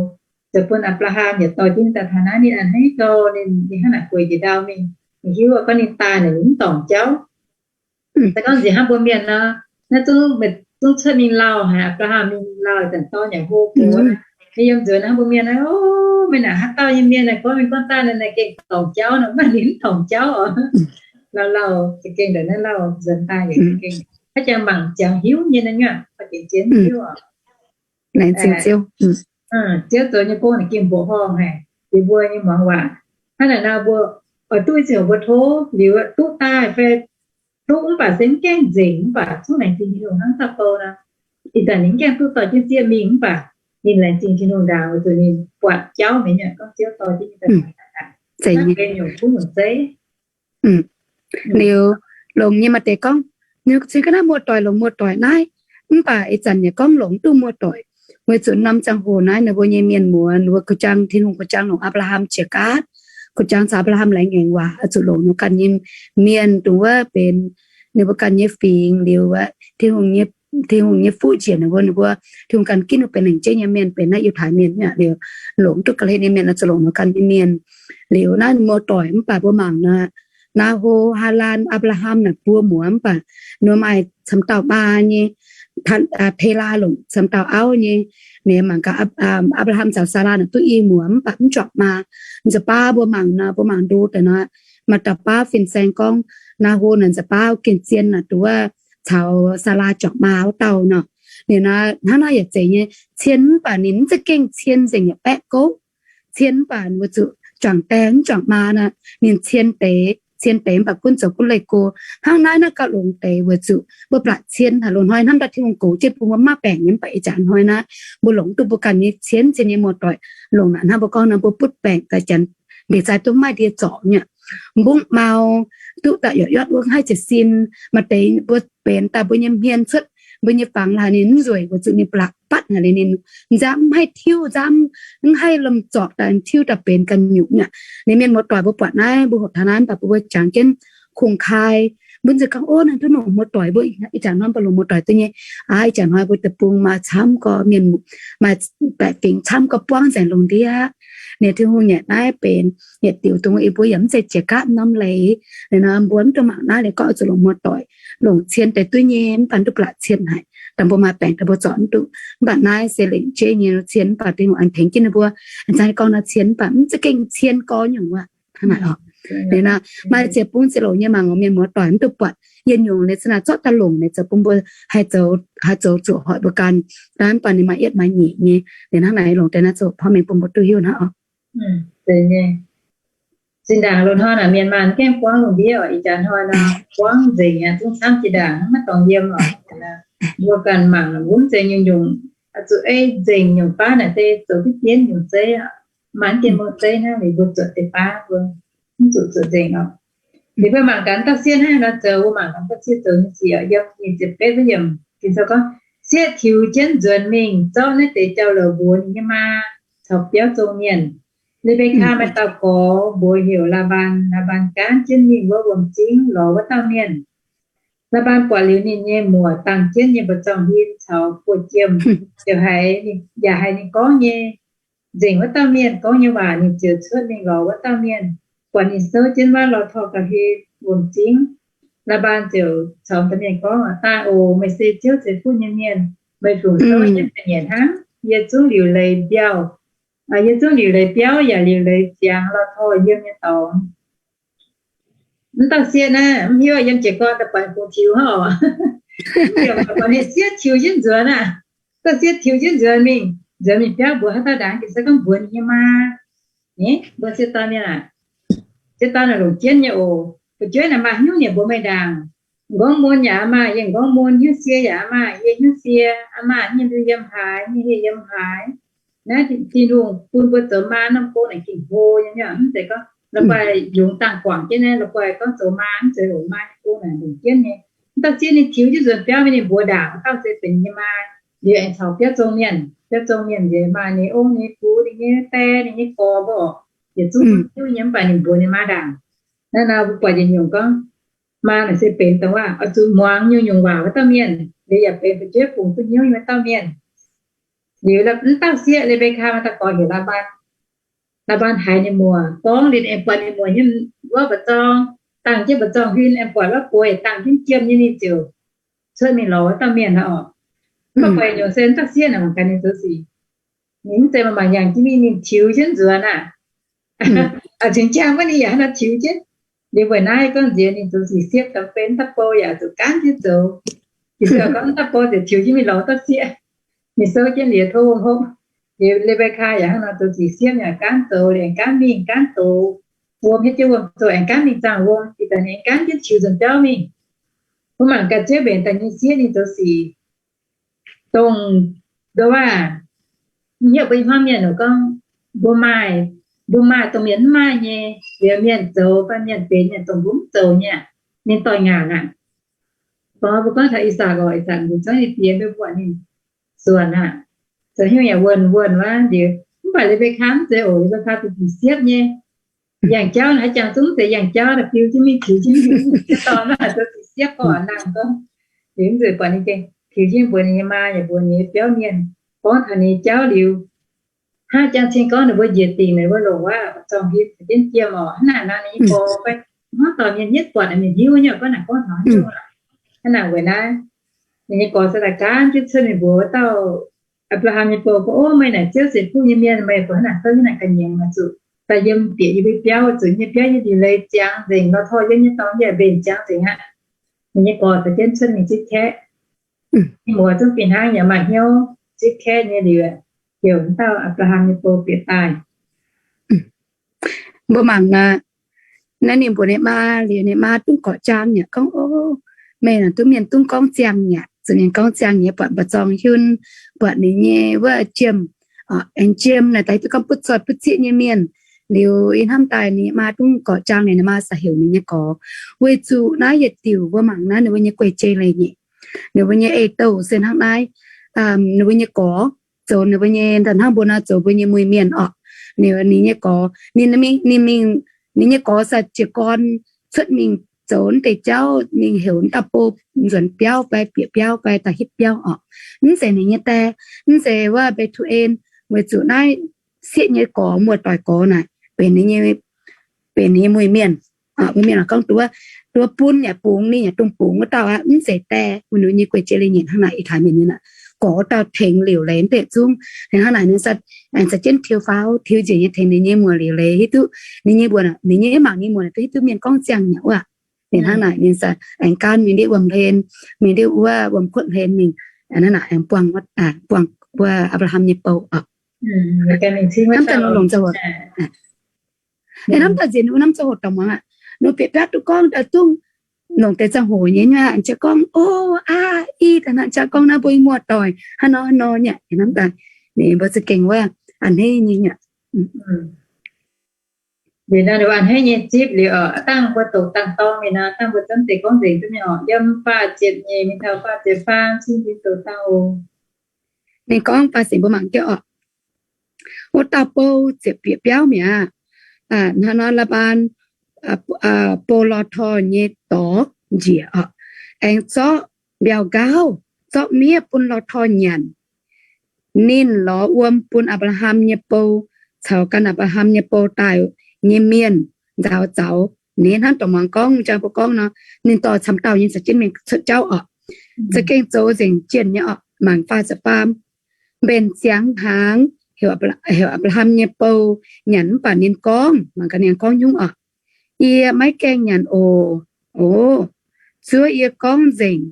zoux bun Apc^laa^ham yaac dorh jienv ninh daaih taux naaiv. Ninh a'hneiv gau, ninh hnangv naaic gueic njiec ndau mingh, ninh hiuv gorngv ninh daaih naaic ninh mv dorngc jauv. Se gorngv nziex hnangv mbuo mienh nor, naaiv zungv, zungv cuotv mingh lauh haic, Apc^laa^ham mingh lauh zanc dorn yaac hlo gox, ninh yiem nzuonx hnangv mbuo mienh naaiv, o, meih naaic haaix dauh nyei mienh naaic, gorngv mingh gorngv daaih naaic gengh dorngc jauv nor, maaih ninh mv dorngc jauv oc. Lauh lauh za'gengh ndongc naaiv lauh nzuonx daaih yaac za'gengh haaix jangx mangc jangx hiuv nyei naaiv nyuoqc, fai gengh zien hiuv oc. Laengz zingh Ziouv. Ziouv zoux nyei gong naaic gengh mbuoqc horngh haic yie mbuo nyei muangx waac. Hnangv naaic nor mbuo oix duqv ih zinc mbuo tov liuz duqv daaih fai duqv mv baac se mv gaengh nzengc, mv baac zungv laengz zingh Tin-Hungh hnangv dauh bou nor. Ih zanc ninh mv gaengh duqv dorh jienv zieqv mingh mv baac ninh laengz zingh Tin-Hungh ndaangc weic zuqc ninh buatc jauv mi'aqv, gorngv Ziouv dorh jienv ninh daaih. Zeiz nyei. Benx nyungc kuv nyungc zeiv. Liuz, longc nyei maaih deix gorngv, ninh cingx ga'naaiv muoz-doic longc muoz-doic naaiv, mv baac ih zanc yaac gorngv longc duqv muoz-doic. Weic zuqc norm ziangh hoc naaiv ninh mbuo nyei mienh muoz, ninh mbuo kuh jang, Tin-Hungh kuh jang longc Apc^laa^ham jiex gaatv, kuh jang caux Apc^laa^ham laengz ngaengc waac, oix zuqc longc ninh ganh nyei mienh dongh wuov benx ninh mbuo ganh nyei fingx liuz, Tin-Hungh, Tin-Hungh nyei fuqv njiec ninh mbuo, ninh mbuo, Tin-Hungh ganh ginv ninh mbuo benx lengc jeiv nyei mienh, benx naaiv Yiutai Mienh aqv. Liuz, longc duqv ga'hlen nyei mienh oix zuqc longc ninh ganh nyei mienh. Liuz naaiv muoz-doic mv baac mbuo mangc nor, Naa^ho, Haalaan, Apc^laa^ham naaic buo muoz mv baac ninh maaih camv dauh maa nyei. Pelaa longc camv dauh auv nyei. Ninh mangc gaax, Apc^laa^ham caux Saalaa naaic duqv i muoz mv baac mv juangc maa. Nza'baav mbuo mangc nor, mbuo mangc ndu daaih nor, maaih dauh baav fin-saeng gorngv Naa^ho naaic nza'baav gengh zien naaic duqv caux Saalaa juangc maa wuov dauh nor. Ninh naaiv, hnangv naaiv yaac zeiz nyei, cien mv baac ninh mv za'gengh cien nzengc yaac baeqv gouv. Cien mv baac ninh mbuo zuqc juangc die mv juangc maa nor, ninh cien deix, cien deix mv baac gunv zoux gunv leih go. Hnangv naaiv naaiv gauh longx deix weic zuqc mbuo blatc cien haic loz-hnoi hnamv daaih Tin-Hungh gox jienv bun mbuo mv maaih baengc nyei mv baac ih jaax hnoi naaiv mbuo longc duqv mbuo ganh nyei cien, cien nyei muoz-doic longc naaic hnangv mbuo gorngv nor mbuo butv baengc daaih janx ndeic zaaih duqv maaih ndie zorc nyei. Mbungv mau duqv daaih yaac yotv wuov haih jiez sin. Maaih deix mbuo benx daaih mbuo nyei hmien cuotv mbuo nyei fangx laaix ninh mv nzueic weic zuqc ninh blatc batv haic liuz ninh nzamv mv haih tiuv, nzamv mv haih lomh zorc daaih tiuv daaih benx ganh nyungc nyei. Ninh mienh muoz-doic mbuo buatc naaiv mbuo hoqc taux naaiv mv baac mbuo jangx jienv kungx-kai. Mbuo nziex gorngv, ov, naaiv duqv longc muoz-doic mbuo ih jaax hnoi mbuo longc muoz-doic duqv nyei. Aa, ih jaax hnoi mbuo deic-bung maaih camv gorx mienh, maaih baeqc fingx camv gorx buangv nzengc longx ndiev. Ninh Tin-Hungh nyei naaiv benx yietc diuc dongh yie mbuo yaac mv zeiz jiex gaatv norm leiz. Ninh nor mbuo mv duqv mangc naaiv liuz gorngv oix zuqc longc muoz-doic, longc cien deix duqv nyei mv baac duqv blatc cien haic. Dangh mbuo maaih baengc daaih mbuo zorc mv duqv. Mv baac naaiv se lengc jeiv nyei cien mv baac Tin-Hungh aengx tengx jienv ninh mbuo. Aengx zangh gorngv nor cien mv baac mv za'gengh cien gorx nyungc wuov. Hnangv naaic oc. Ninh nor maaih ziex bung ziex loc nyei mangc oc mienh muoz-doic mv duqv buatc. Yie nyungc ninh se naaic zorqv daaih longc ninh zoux bun mbuo haih zoux, haih zoux zuqc hoic mbuo ganh. Daaih mv baac ninh maaih yietv maaih nyeic nyei. Ninh hnangv naaic longc deix naaiv zoux porv mengh bun mbuo duqv hiuv hnangv oc. Zinh ndaangc loz-hnoi naaic mienh maanh gaengh buangv lungh ndiev oc. Ih jaax hnoi nor buangv nzengc aqv, zungv camv jiex ndaangc maiv dorngx yiem oc. Mbuo ganh mangc mv zeiz nyungc-nyungc, zuqc ei nzengc nyungc baav naaic se zoux duqv jienv nyungc zeiv aqv. Mangc jienv mbuo zeiv hnangv liuz mbuo zuotc deix baav mbuo mv zuqc zuotc nzengc oc. Liuz mbuo mangc gaax dauh sieqv hnangv haaix nor zoux, mbuo mangc gaax dauh sieqv zoux nyei sic yiem nyic ziepc betv wuov yiemc, Ging-Sou gorngv, sieqv tiux jienv nzuonx mingh zorqv naaiv deix jauv-louc mbuox ninh nyei maa caux biauv zong mienh. Le^mbe^kaa maaih dauh gorx mbuox heuc Laa^mbaan. Laa^mbaan gaanv jienv mingh wuov wuom-zingv lorz wuov dauh mienh. Laa^mbaan buatc liuz ninh nyei muoc dangh jienv nyei mba'zorng hin caux buoz-jiem, ziouc haiz, yaac haiz ninh gorngv nyei, nzengc wuov dauh mienh gorngv nyei waac, ninh ziouc cuotv mingh lorz wuov dauh mienh. Buatc ninh souv jienv wuov lorh torh ga'hlen wuom-zingv, Laa^mbaan ziouc caux dauh mienh gorngv, Daaih oc. Meih se Ziouv ceix fuqv nyei mienh. Meih fungc souv jienv ga'nyiec hnangv? Yie zungv liuc leiz mbiauh Yie zungv liuc leiz biauv yaac liuc leiz ziangx lorh torh yiem nyei dorngx. Mv dauh sieqv naaiv mv hiuv yiem jiez gorn daaih buatc fungx tiux hnangv oc. Mv baac buatc ninh sieqv tiux jienv nzuonx aqv. Dauh sieqv tiux jienv nzuonx mingh, nzuonx mingh biauv mbuox haaix dauh ndaangc, gengh se gorngv mbuox ninh nyei maa, Ih, mbuo sieqv dorn mienh aac, sieqv dorn naaic longc jienv nyei oc. Fu'jueiv naaic maaih hnyouv nyei mbuox meih ndaangc, M'nqorngv mun yaac aa maah, yie m'nqorngv mun, hnyouv sie yaac aa maah, yie hnyouv sie, aa maah, nyei ndui yiem haaix, nyei heh yiem haaix. Naaiv Tin-Hungh bun mbuo zoux maa norm gong naaic gengh hlo nyei, mv zeiz gorngv la'guaih yungz dangh guangc jienv naaiv, la'guaih gorngv zoux maa mv zeiz longc maa nyei gong naaic longc jienv nyei. Mv dauh sieqv ninh tiux jienv nzuonx biauv mingh, ninh mbuox ndaangc dauh se benx ninh nyei maa. Liuz aengx caux biauv zong mienh, biauv zong mienh nziex maaih ninh ong, ninh gux, ninh nyei die, ninh nyei gorx mbuo oc, yietc zungv hiuv nyei, mv baac ninh mbuox ninh maa ndaangc. Naaiv nor mbuo buatc yietc nyungc gorngv, maa naaic se benx dongh waac oix zuqc muangx nyungc-nyungc waac wuov dauh mienh, liuz yaac benx fu'jueiv fungc duqv hnyouv nyei wuov dauh mienh. Liuz mv dauh sieqv Le^mbe^kaa maaih dauh gorx heuc Laa^mbaan. Laa^mbaan haiz ninh muoc gorngv liuz, aengx buatc ninh muoc nyei wuov mba'zorng, dangh jienv mba'zorng huin, aengx buatc wuov bueix dangh jienv jiem nyei, ninh ziouc cuotv mingh lorz wuov dauh mienh aqv oc. Mv baac buatc nyungc se mv dauh sieqv naaic mangc gaax ninh zoux sic, ninh mv zeiz maaih mangc yangh jienv mingh, ninh tiux jienv nzuonx aqv. A'cingx jangx wuov ninh yaac hnangv nor tiux jienv. Liuz weic naaiv gorngv nziex ninh zoux sic siepv daaih, mv baac mv dauh bou yaac zuqc gaanv jienv zoux. Jiex se gorngv mv dauh bou ziouc tiux jienv mingh lorz wuov dauh sieqv, ninh souv jienv liuz tov wuom hopv. Liuz Le^mbe^kaa yaac hnangv nor zoux sic siepv, yaac gaanv zoux, liuz aengx gaanv mingh gaanv doz, wuom hietv jienv wuom zoux, aengx gaanv mingh zaangh wuom, ih zanc aengx gaanv jienv tiux nzuonx biauv mingh. Mbuo mangc gaax Ziouv mbenc daaih nyei sieqv ninh zoux sic, dongh nduov waac, hnyouv mbuo nyei hmuangv mienh oc, gorngv mbuo maaih, mbuo maaih dongh mienh mv maaih nyei. Liuz mienh zoux fai mienh benx nyei dongh mbuo mv zoux nyei, ninh doix ngaanc aqv. Gorngv mbuo gorngv taux I^sakc oc, I^sakc nzunc zungv ninh diex mbuo buatc ninh suonc aqv. Zoux hnyouv yaac wuonh wuonh wuov liuz, mv baac Le^mbe^kaa mv zeiz oc. Le^mbe^kaa zoux sic siepv nyei. Yangh jauv naaic, haaix jangx zungv mv zeiz yangh jauv, da'biu jienv mingh tiux jienv mingh, dorn mv haiz zoux sic siepv gorngv aav nangh gorngv. Liuz mv nzueic buatc ninh gengh tiux jienv mbuox ninh nyei maa yaac mbuox ninh nyei biauv mienh, gorngv taux ninh nyei jauv liuz, hnangv jangx cing gorngv ninh mbuo njiec dingc, ninh mbuo longc waac zorngh him caux jienv jiem oc. Hnangv naaic nor ninh nyei gorx fai hnangv dorh mienh yietv buatc, mienh hiuv nyei gorngv naaic gorngv taux haaix nyungc. Hnangv naaic weic naaiv, ninh nyei gorx se daaih gaanv jienv cuotv mingh mbuox wuov dauh Apc^laa^ham nyei bou gorngv, Ov, meih naaic Ziouv Cin-Hungh nyei mienh, meih buatc hnangv naaic souv jienv naaic ga'nyiec, meih zuqc daaih yiem bieqc yie mbuo biauv, zuqc yie mbuo biauv nyei liuc leiz ziangx nzengc, lorh torh yiem nyei dorngx yaac mbenc ziangx nzengc aqv. Ninh nyei gorx daaih jienv cuotv mingh zipv kaeqv. Ninh muoz zungv fih hnangv yaac maaih hnyouv zipv kaeqv nyei liuz, heuc wuov dauh Apc^laa^ham nyei bou bieqc daaih. Mbuo mangc naaic, naaiv ninh mbuox ninh maa liuz, ninh maa dungv gorqv-jaang yaac gorngv, Ov, meih naaic duqv mienh dungv gorngv ziangh yaac, zuqc mienh gorngv ziangh yaac buatc mba'zorng hiuv, buatc ninh nyei wuov jiem, aengx jiem naaic daaih hiuv duqv gorngv butv zoih butv zieqv nyei mienh. Liuz ih hnamv daaih ninh maa dungv gorqv-jaang, ninh maa sa heuc ninh nyei gorx, weic zuqc naaiv yietc diuc mbuo mangc naaiv ninh mbuo nyei guei-jei leiz-nyeic, ninh mbuo nyei ei-douh se hnangv naaiv, ninh mbuo nyei gorx zoux ninh mbuo nyei, hnangv mbuo nor zoux mbuo nyei mueiz mienh orqc. Ninh, ninh nyei gorx, ninh, ninh mingh, ninh nyei gorx sa jiez gorn cuotv mingh zoux deix jauv, mingh heuc dauh bou nzuonx biauv fai bieqc biauv fai daaih hitv biauv orqc. Mv zeiz ninh nyei die, mv zeiz wuov Mbe^tu^en, weic zuqc naaiv sieqv nyei gorx, muoz-doic gorx naaic benx ninh nyei, benx ninh nyei mueiz mienh. Mbuo mienh gorngv duqv, duqv bun yaac bungx, ninh yaac dungx bungx wuov dauh aqv. Mv zeiz die, ninh nyei guei-jei leiz-nyeic hnangv naaic, ih taaix mienh nyei naaic, gorx wuov dauh tengx liuc leiz mv deix zungv. Ninh hnangv naaic ninh aengx sa jienv tiux faaux tiux njiec nyei tengx ninh nyei muoc liuc leiz, hiuv duqv ninh nyei mbuo, ninh nyei mv mangc ninh muoc naaic duqv hiuv duqv mienh gorngv ziangh nyei wuov. Ninh hnangv naaic ninh sa aengx gaanv mingh ndiev wuom-hlen, mingh ndiev wuov wuom-kuotv hlen mingh, hnangv naaic aengx buangh, buangh wuov Apc^laa^ham nyei bou orqc. Hnamv daaih nor longc ziangh hoc, hnamv daaih nziex ninh wuov hnamv ziangh hoc dorngx muangx aqv. Nor bieqc biauv duqv gorngv daaih zungv longc deix ziangh hoc nyei nyuav, jiex gorngv, Ov, aav, i, daaih hnangv jaax gorngv naaiv mbuo muoz-doic hnangv nor hnangv nor nyei. Hnamv daaih ninh mbuo za'gengh wuov a'hneiv nyei nyei. Liuz naaiv ninh mbuo a'hneiv nyei zipv liuz oc, dangh mbuo doqc dangh dorng mingh nor, dangh mbuo zungv deix gorngv nzengc duqv nyei oc. Yiem faah ziepc nyeic mingh taux faah ziepc faam cing jienv doqc dangh oc. Ninh gorngv faah singx mbuo mangc jienv oc. Wuov dauh bou ziepc bieqc biauv mi'aqv. Hnangv nor Laa^mbaan bou lorh torh nyei dorc njiec oc, aengx zorqv mbiauh nqaauv, zorqv miev bun lorh torh nyanc. Ninh lorz wuom bun Apc^laa^ham nyei bou caux gan Apc^laa^ham nyei bou daaih nyei mienh nzaaux zaux. Ninh hnangv dongh muangx gorngv, jang mbuo gorngv nor, ninh dorh camv dauh nyei za'gengh mingh cuotv jauv orqc. Za'gengh zoux nzengc jienh nyei orqc. Mangc faah ziepc faam, mbenc ziangx hnaangx, heuc Apc^laa^ham nyei bou nyanc mv baac ninh gorngv, mangc gaax ninh gorngv nyungc oc, Yie maiv gaengh nyanc oc. Oc, zuov yie gorngv nzengc,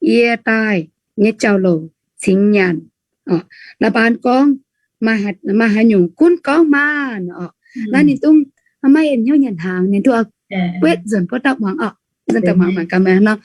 yie daaih nyei jauv-louc cingx nyanc. La'baan gorngv, Maaih haaix nyungc gunv gorngv maah! Naaiv ninh dungv maiv en hnyouv nyanc hnaangx, ninh duqv guetv nzunc buov dauh muangx oc, nzunc dauh muangx mangc gaax meih nor.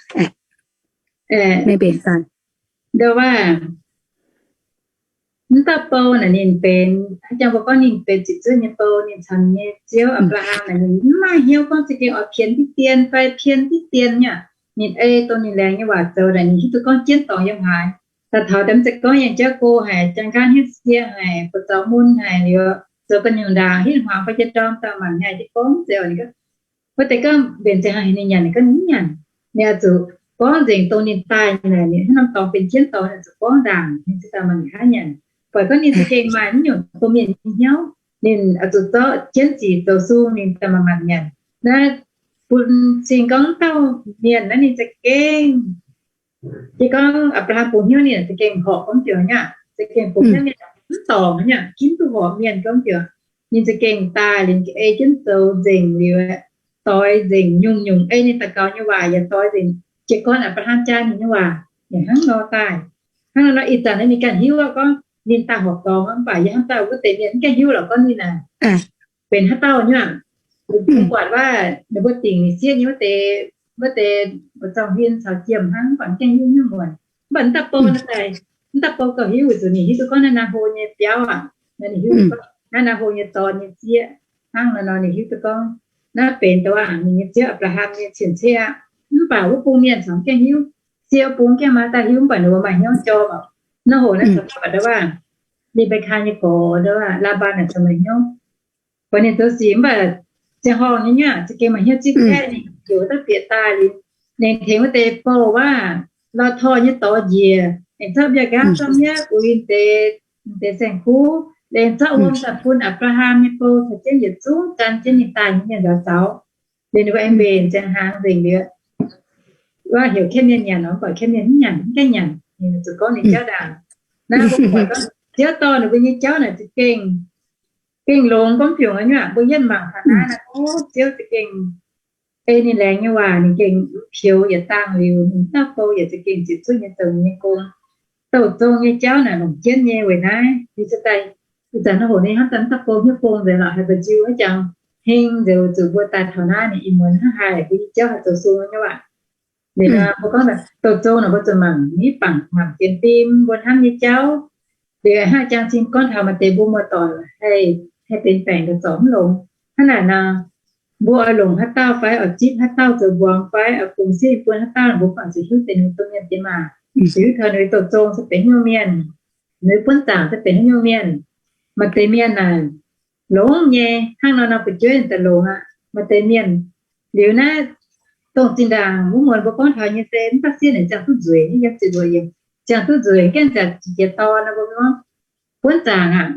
Mv dauh bou naaic ninh benx, jang mbuo gorngv ninh benx ziqc zuoqv nyei bou, ninh caux nyei ziouv Apc^laa^ham naaic ninh maiv maaih hnyouv gorngv za'gengh oix pien diqv dien fai pien diqv dien nyei. Ninh ei dongh ninh laengz nyei waac zoux naaic, ninh hiuv duqv gorngv jienv dorngx yiem haaix. Daaih taux deix mv zeiz gorngv yangh jauv go haic, jangx nqaang hniev sie haic, buoz zaux mun haic liuz, zoux ga'nyungc ndaangc hitv hmuangx fai jiex ndorm daaih mangc haaix jienv gorngv zeiz oc. Ninh gorngv, wuov deix gorngv mbenc ziangh haaix ninh nyanc, ninh gorngv ninh mv nyanc. Ninh oix zuqc gorngv nzengc dongh ninh daaih naaic ninh hnangv norm dorngx benx jienv dorngx, ninh zuqc gorngv ndaangc ninh ziouc daaih mangc ninh haaix nyanc. Buatc gorngv ninh za'gengh maaih mv nyungc domh mienh nyei hnyouv, ninh oix zuqc zorqv jienv zic zoux sung ninh daaih mangc mangc nyanc. Naaiv bun cing gorngv dauh mienh naaiv ninh za'gengh Jiex gorngv Apc^laa^ham bungx hnyouv ninh za'gengh horpc gorngv joux nyei, za'gengh bungx hnyouv mienh mv dorngc nyei, ginv duqv horpc mienh gorngv joux. Ninh za'gengh daaih liuz ei jienv zoux nzengc liuz, doix nzengc nyungc-nyungc ei ninh daux gaux nyei waac yaac doix nzengc. Jiex gorngv Apc^laa^ham jaa ninh nyei waac yaac hnangv nor daaih. Hnangv nor nor ih zanc naaiv ninh ganh hiuv gorngv ninh daaih horpc dorngx mv baac yie hnamv daaih wuov deix mienh mv gaengh hiuv lorqc gorngv ninh naaic benx haaix dauh nyei. Ninh buatc waac ninh mbuo dingc ninh sieqv nyei wuov deix, wuov deix buoz-zong huin caux jiem hnangv, mv baac mv gaengh hiuv nyungc muonc. Mv baac mv dauh bou naaiv daaih, mv dauh bou gauh hiuv weic zuqc ninh hiuv duqv gorngv naaiv Naa^ho nyei biauv aac, ninh hiuv duqv gorngv naaiv Naa^ho nyei dorn nyei sieqv hnangv nor nor ninh hiuv duqv gorngv naaiv benx dongh waac ninh nyei ziouv Apc^laa^ham nyei cien-ceqv aqv. Mv baac wuov bung mienh corc mv gaengh hiuv. Sieqv bung gaengh maaih daaih hiuv, mv baac ninh mbuo maaih hnyouv jorm oc. Naaiv hoc naaiv corc mv baac dongh waac Li^mbe^kaa nyei gorx, dongh waac Laa^mbaan naaic corc maaih hnyouv. Buatc ninh zoux sic mv baac ziangh horngh nyei nyuoqc za'gengh maaih hnyouv zipv kaeqv ninh, heuc wuov dauh bieqc daaih liuz, ninh tengx wuov deix bouh waac, lorh torh nyei dorx njiec, aengx zorqv mbiauz nqaamv zorqv mienv uix deix, deix saeng-kuv, aengx zorqv wuom daaih bun Apc^laa^ham nyei bou caux jienv yietc zungv gan jienv ninh daaih nyei mienh nzaaux zaux. Liuz ninh mbuo aengx mbenc ziangh hnaangx nzengc liuz, wuov heuc kemv mienh nyanc nor, mv baac kemv mienh mv nyanc, mv gaengh nyanc. Ninh zuqc gorngv ninh jauv ndaangc. Naaiv mbuo buatc gorngv Ziouv dorh ninh mbuo nyei jauv naaic za'gengh, gengh longx gorngv biungc nyei aqv. Mbuo yietv mangc taux naaiv nor, o, Ziouv za'gengh ei ninh laengz nyei waac ninh gengh mv peux yietc dangh liuz, ninh dauh bou yaac za'gengh ziepc zuoqv nyei zoux nyei gong. Douh zong nyei jauv naaic longc jienv nyei weic naaiv. Ninh se daaih ih zanc naaiv hoc ninh hnamv daaih mv dauh bou hnyouv gong nzengc lorqc, haih mbu'ziex wuov jangx heng nzengc weic zuqc mbuo daaih taux naaiv ninh ih muonz hnangv haaix mbuo nyei jauv haih zoux sung nyei waac. Liuz nor mbuo gorngv douh zong naaic mbuo zuqc mangc mv bangc mangc jienv fim mbuo hnamv nyei jauv. Liuz hnangv jang cing gorngv taux maaih deix mbuo muoz-doic haih, haih benx baengc daaih zorc mv longx. Hnangv naaic nor, mbuo oix longc haaix dauh fai oix zipv haaix dauh zoux mbuangz fai oix bungx sieqv bun haaix dauh, mbuo fangc zuqc hiuv deix ninh domh mienh diex maac, hiuv taux ninh douh zong se benx haaix nyungc mienh, ninh buonv zaangc se benx haaix nyungc mienh. Maaih deix mienh naaic longx nyei, hnangv nor nor fu'jueiv daaih longx aqv. Maaih deix mienh liuz naaiv dongh zinh ndaangc wuov muonz mbuo gorngv taux nyei se mv baac sieqv naaic ziangh duqv nzueic, yiem ziepc luoqc yiemc ziangh duqv nzueic, gaengh ziangh jiex dorn nor mbuo gorngv buonv zaangc aqv.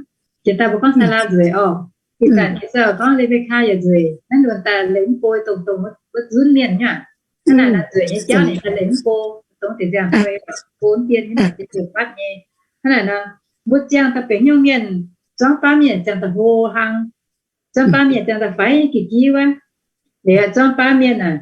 Jiex daaih mbuo gorngv Saalaa nzueic orqc. Ih zanc jiex daaih gorngv Le^mbe^kaa yaac nzueic, naaiv lunx daaih leih mv go dongh dongh wuov nzunv mienh nyei aqv. Hnangv naaic nor nzueic nyei jauv ninh daaih leih mv go, dongh deix ziangh go, go mv dien nyei, naaic ziouc fatv nyei. Hnangv naaic nor, mbuo ziangh daaih benx nyungc mienh, zuangx baav mienh ziangh daaih hlo hlang, zuangx baav mienh ziangh daaih faix ga'jiex wuov. Liuz zuangx baav mienh aah,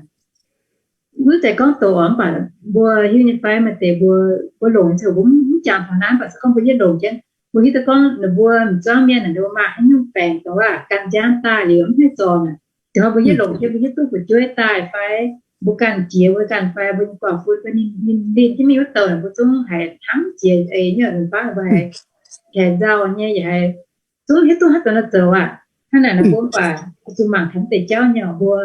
mv zeiz gorngv doqc oc, mv baac mbuo hiuv nyei fai maaih deix mbuo, mbuo longc ziouc mbuo mv jangx taux naaiv, mv baac se gorngv mbuo yietv longc jienv, mbuo hiuv duqv gorngv ninh mbuo m'zuangv mienh naaic ninh mbuo maaih haaix nyungc baengc dongh waac gan nziaamv daaih liuz mv haih zorc naaic, ziouc mbuo yietv longc jienv mbuo hiuv duqv fu'jueiv daaih fai mbuo ganh jiex mbuo ganh fai mbuo nyei guaax fun fai ninh, ninh, ninh jienv mingh wuov douh naaic mbuo zungv haiz hnamv jiex eix nyei, ninh baav mbuo haiz, haiz nzauh nyei, yaac haiz zungv hiuv duqv haaix zanc nor zoux aqv. Hnangv naaic nor mbuo mv baac zuqc mangc taux mv deix jauv nyei oc, mbuo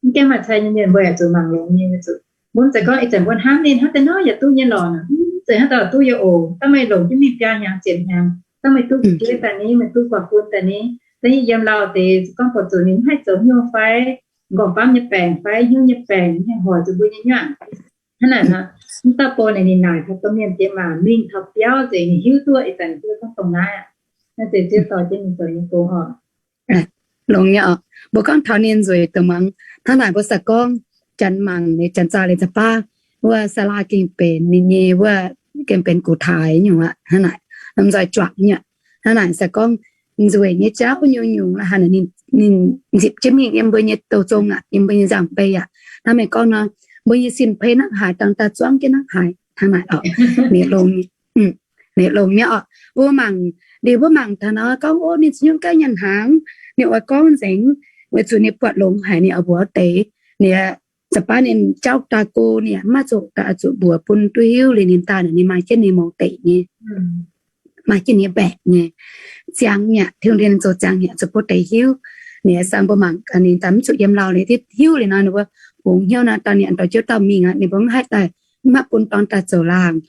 mv gaengh maaih cai nyei mienh mbuo yaac zuqc mangc longx nyei. Zuqc mbuo mv zeiz gorngv ih zanc mbuo hnamv ninh hnangv deix nor yaac duqv nyei lorqc, mv zeiz hnangv daaih duqv yaac oc. Dangh meih longc jienv mingh biaa hnyangx ziepc hnyangx, dangh meih duqv fu'jueiv daaih ni, meih duqv guaax fun daaih ni, da'nyeic yiem lauh deix gorngv buatc zuqc ninh mv haih zoux hnyouv fai nqorngv-famv nyei baengc fai hnyouv nyei baengc haih hoic zuqc mbuo nyei nyuoqc. Hnangv naaic nor, mv dauh bou naaic ninh naaic taux domh mienh diex maac mingh taux biauv nzengc, ninh hiuv duqv ih zanc ninh duqv gorngv dongh naaiv aqv. Naaiv se Ziouv dorh jienv ninh zoux nyei gong oc. Longx nyei oc. Mbuo gorngv taux ninh nzueic dongh muangx. Hnangv naaic mbuo se gorngv janx mangc, janx zaah leiz-baav, wuov Saalaa gengh benx ninh nyei, wuov gengh benx gux taaix nyungc aqv. Hnangv naaic, lomh nzoih juangc nyei. Hnangv naaic se gorngv nzueic nyei jauv nyungc-nyungc la'haaix ninh, ninh nzipc jienv mingh yiem mbuo nyei douz zong aqv, yiem mbuo nyei nzangc-mbei aqv. Hnangv meih gorngv nor, mbuo nyei sin-peix nangv haaix, dangh daaih zuangv jienv nangv haaix hnangv naaic oc. Ninh longx, ninh longx nyei oc. Mbuo mangc, liuz mbuo mangc taux nor gorngv, ov, ninh za'nyungc gaengh nyanc hnaangx, ninh oix gorngv nzengc, weic zuqc ninh buatc longx haic, ninh oix mbuox deix, ninh za'baav ninh jauv daaih go, ninh maiv zuqc daaih zuqc mbuox bun duqv hiuv liuz ninh daaih naaic ninh maaih jienv ninh mouz deic nyei, maaih jienv ninh nyei mbaeqc nyei, ziangx mi'aqv, Tin-Hungh zoux ziangx mi'aqv, zuqc bun deix hiuv. Ninh sang mbuo mangc, ninh daaih mv zuqc yiem lauh liuz hiuv liuz nor, ninh mbuo hungx hnyouv nor, daaih ninh aengx dorh jienv dauh mingh aqv, ninh mbuo mv haih daaih, mv haih bun dorn daaih zoux laangc,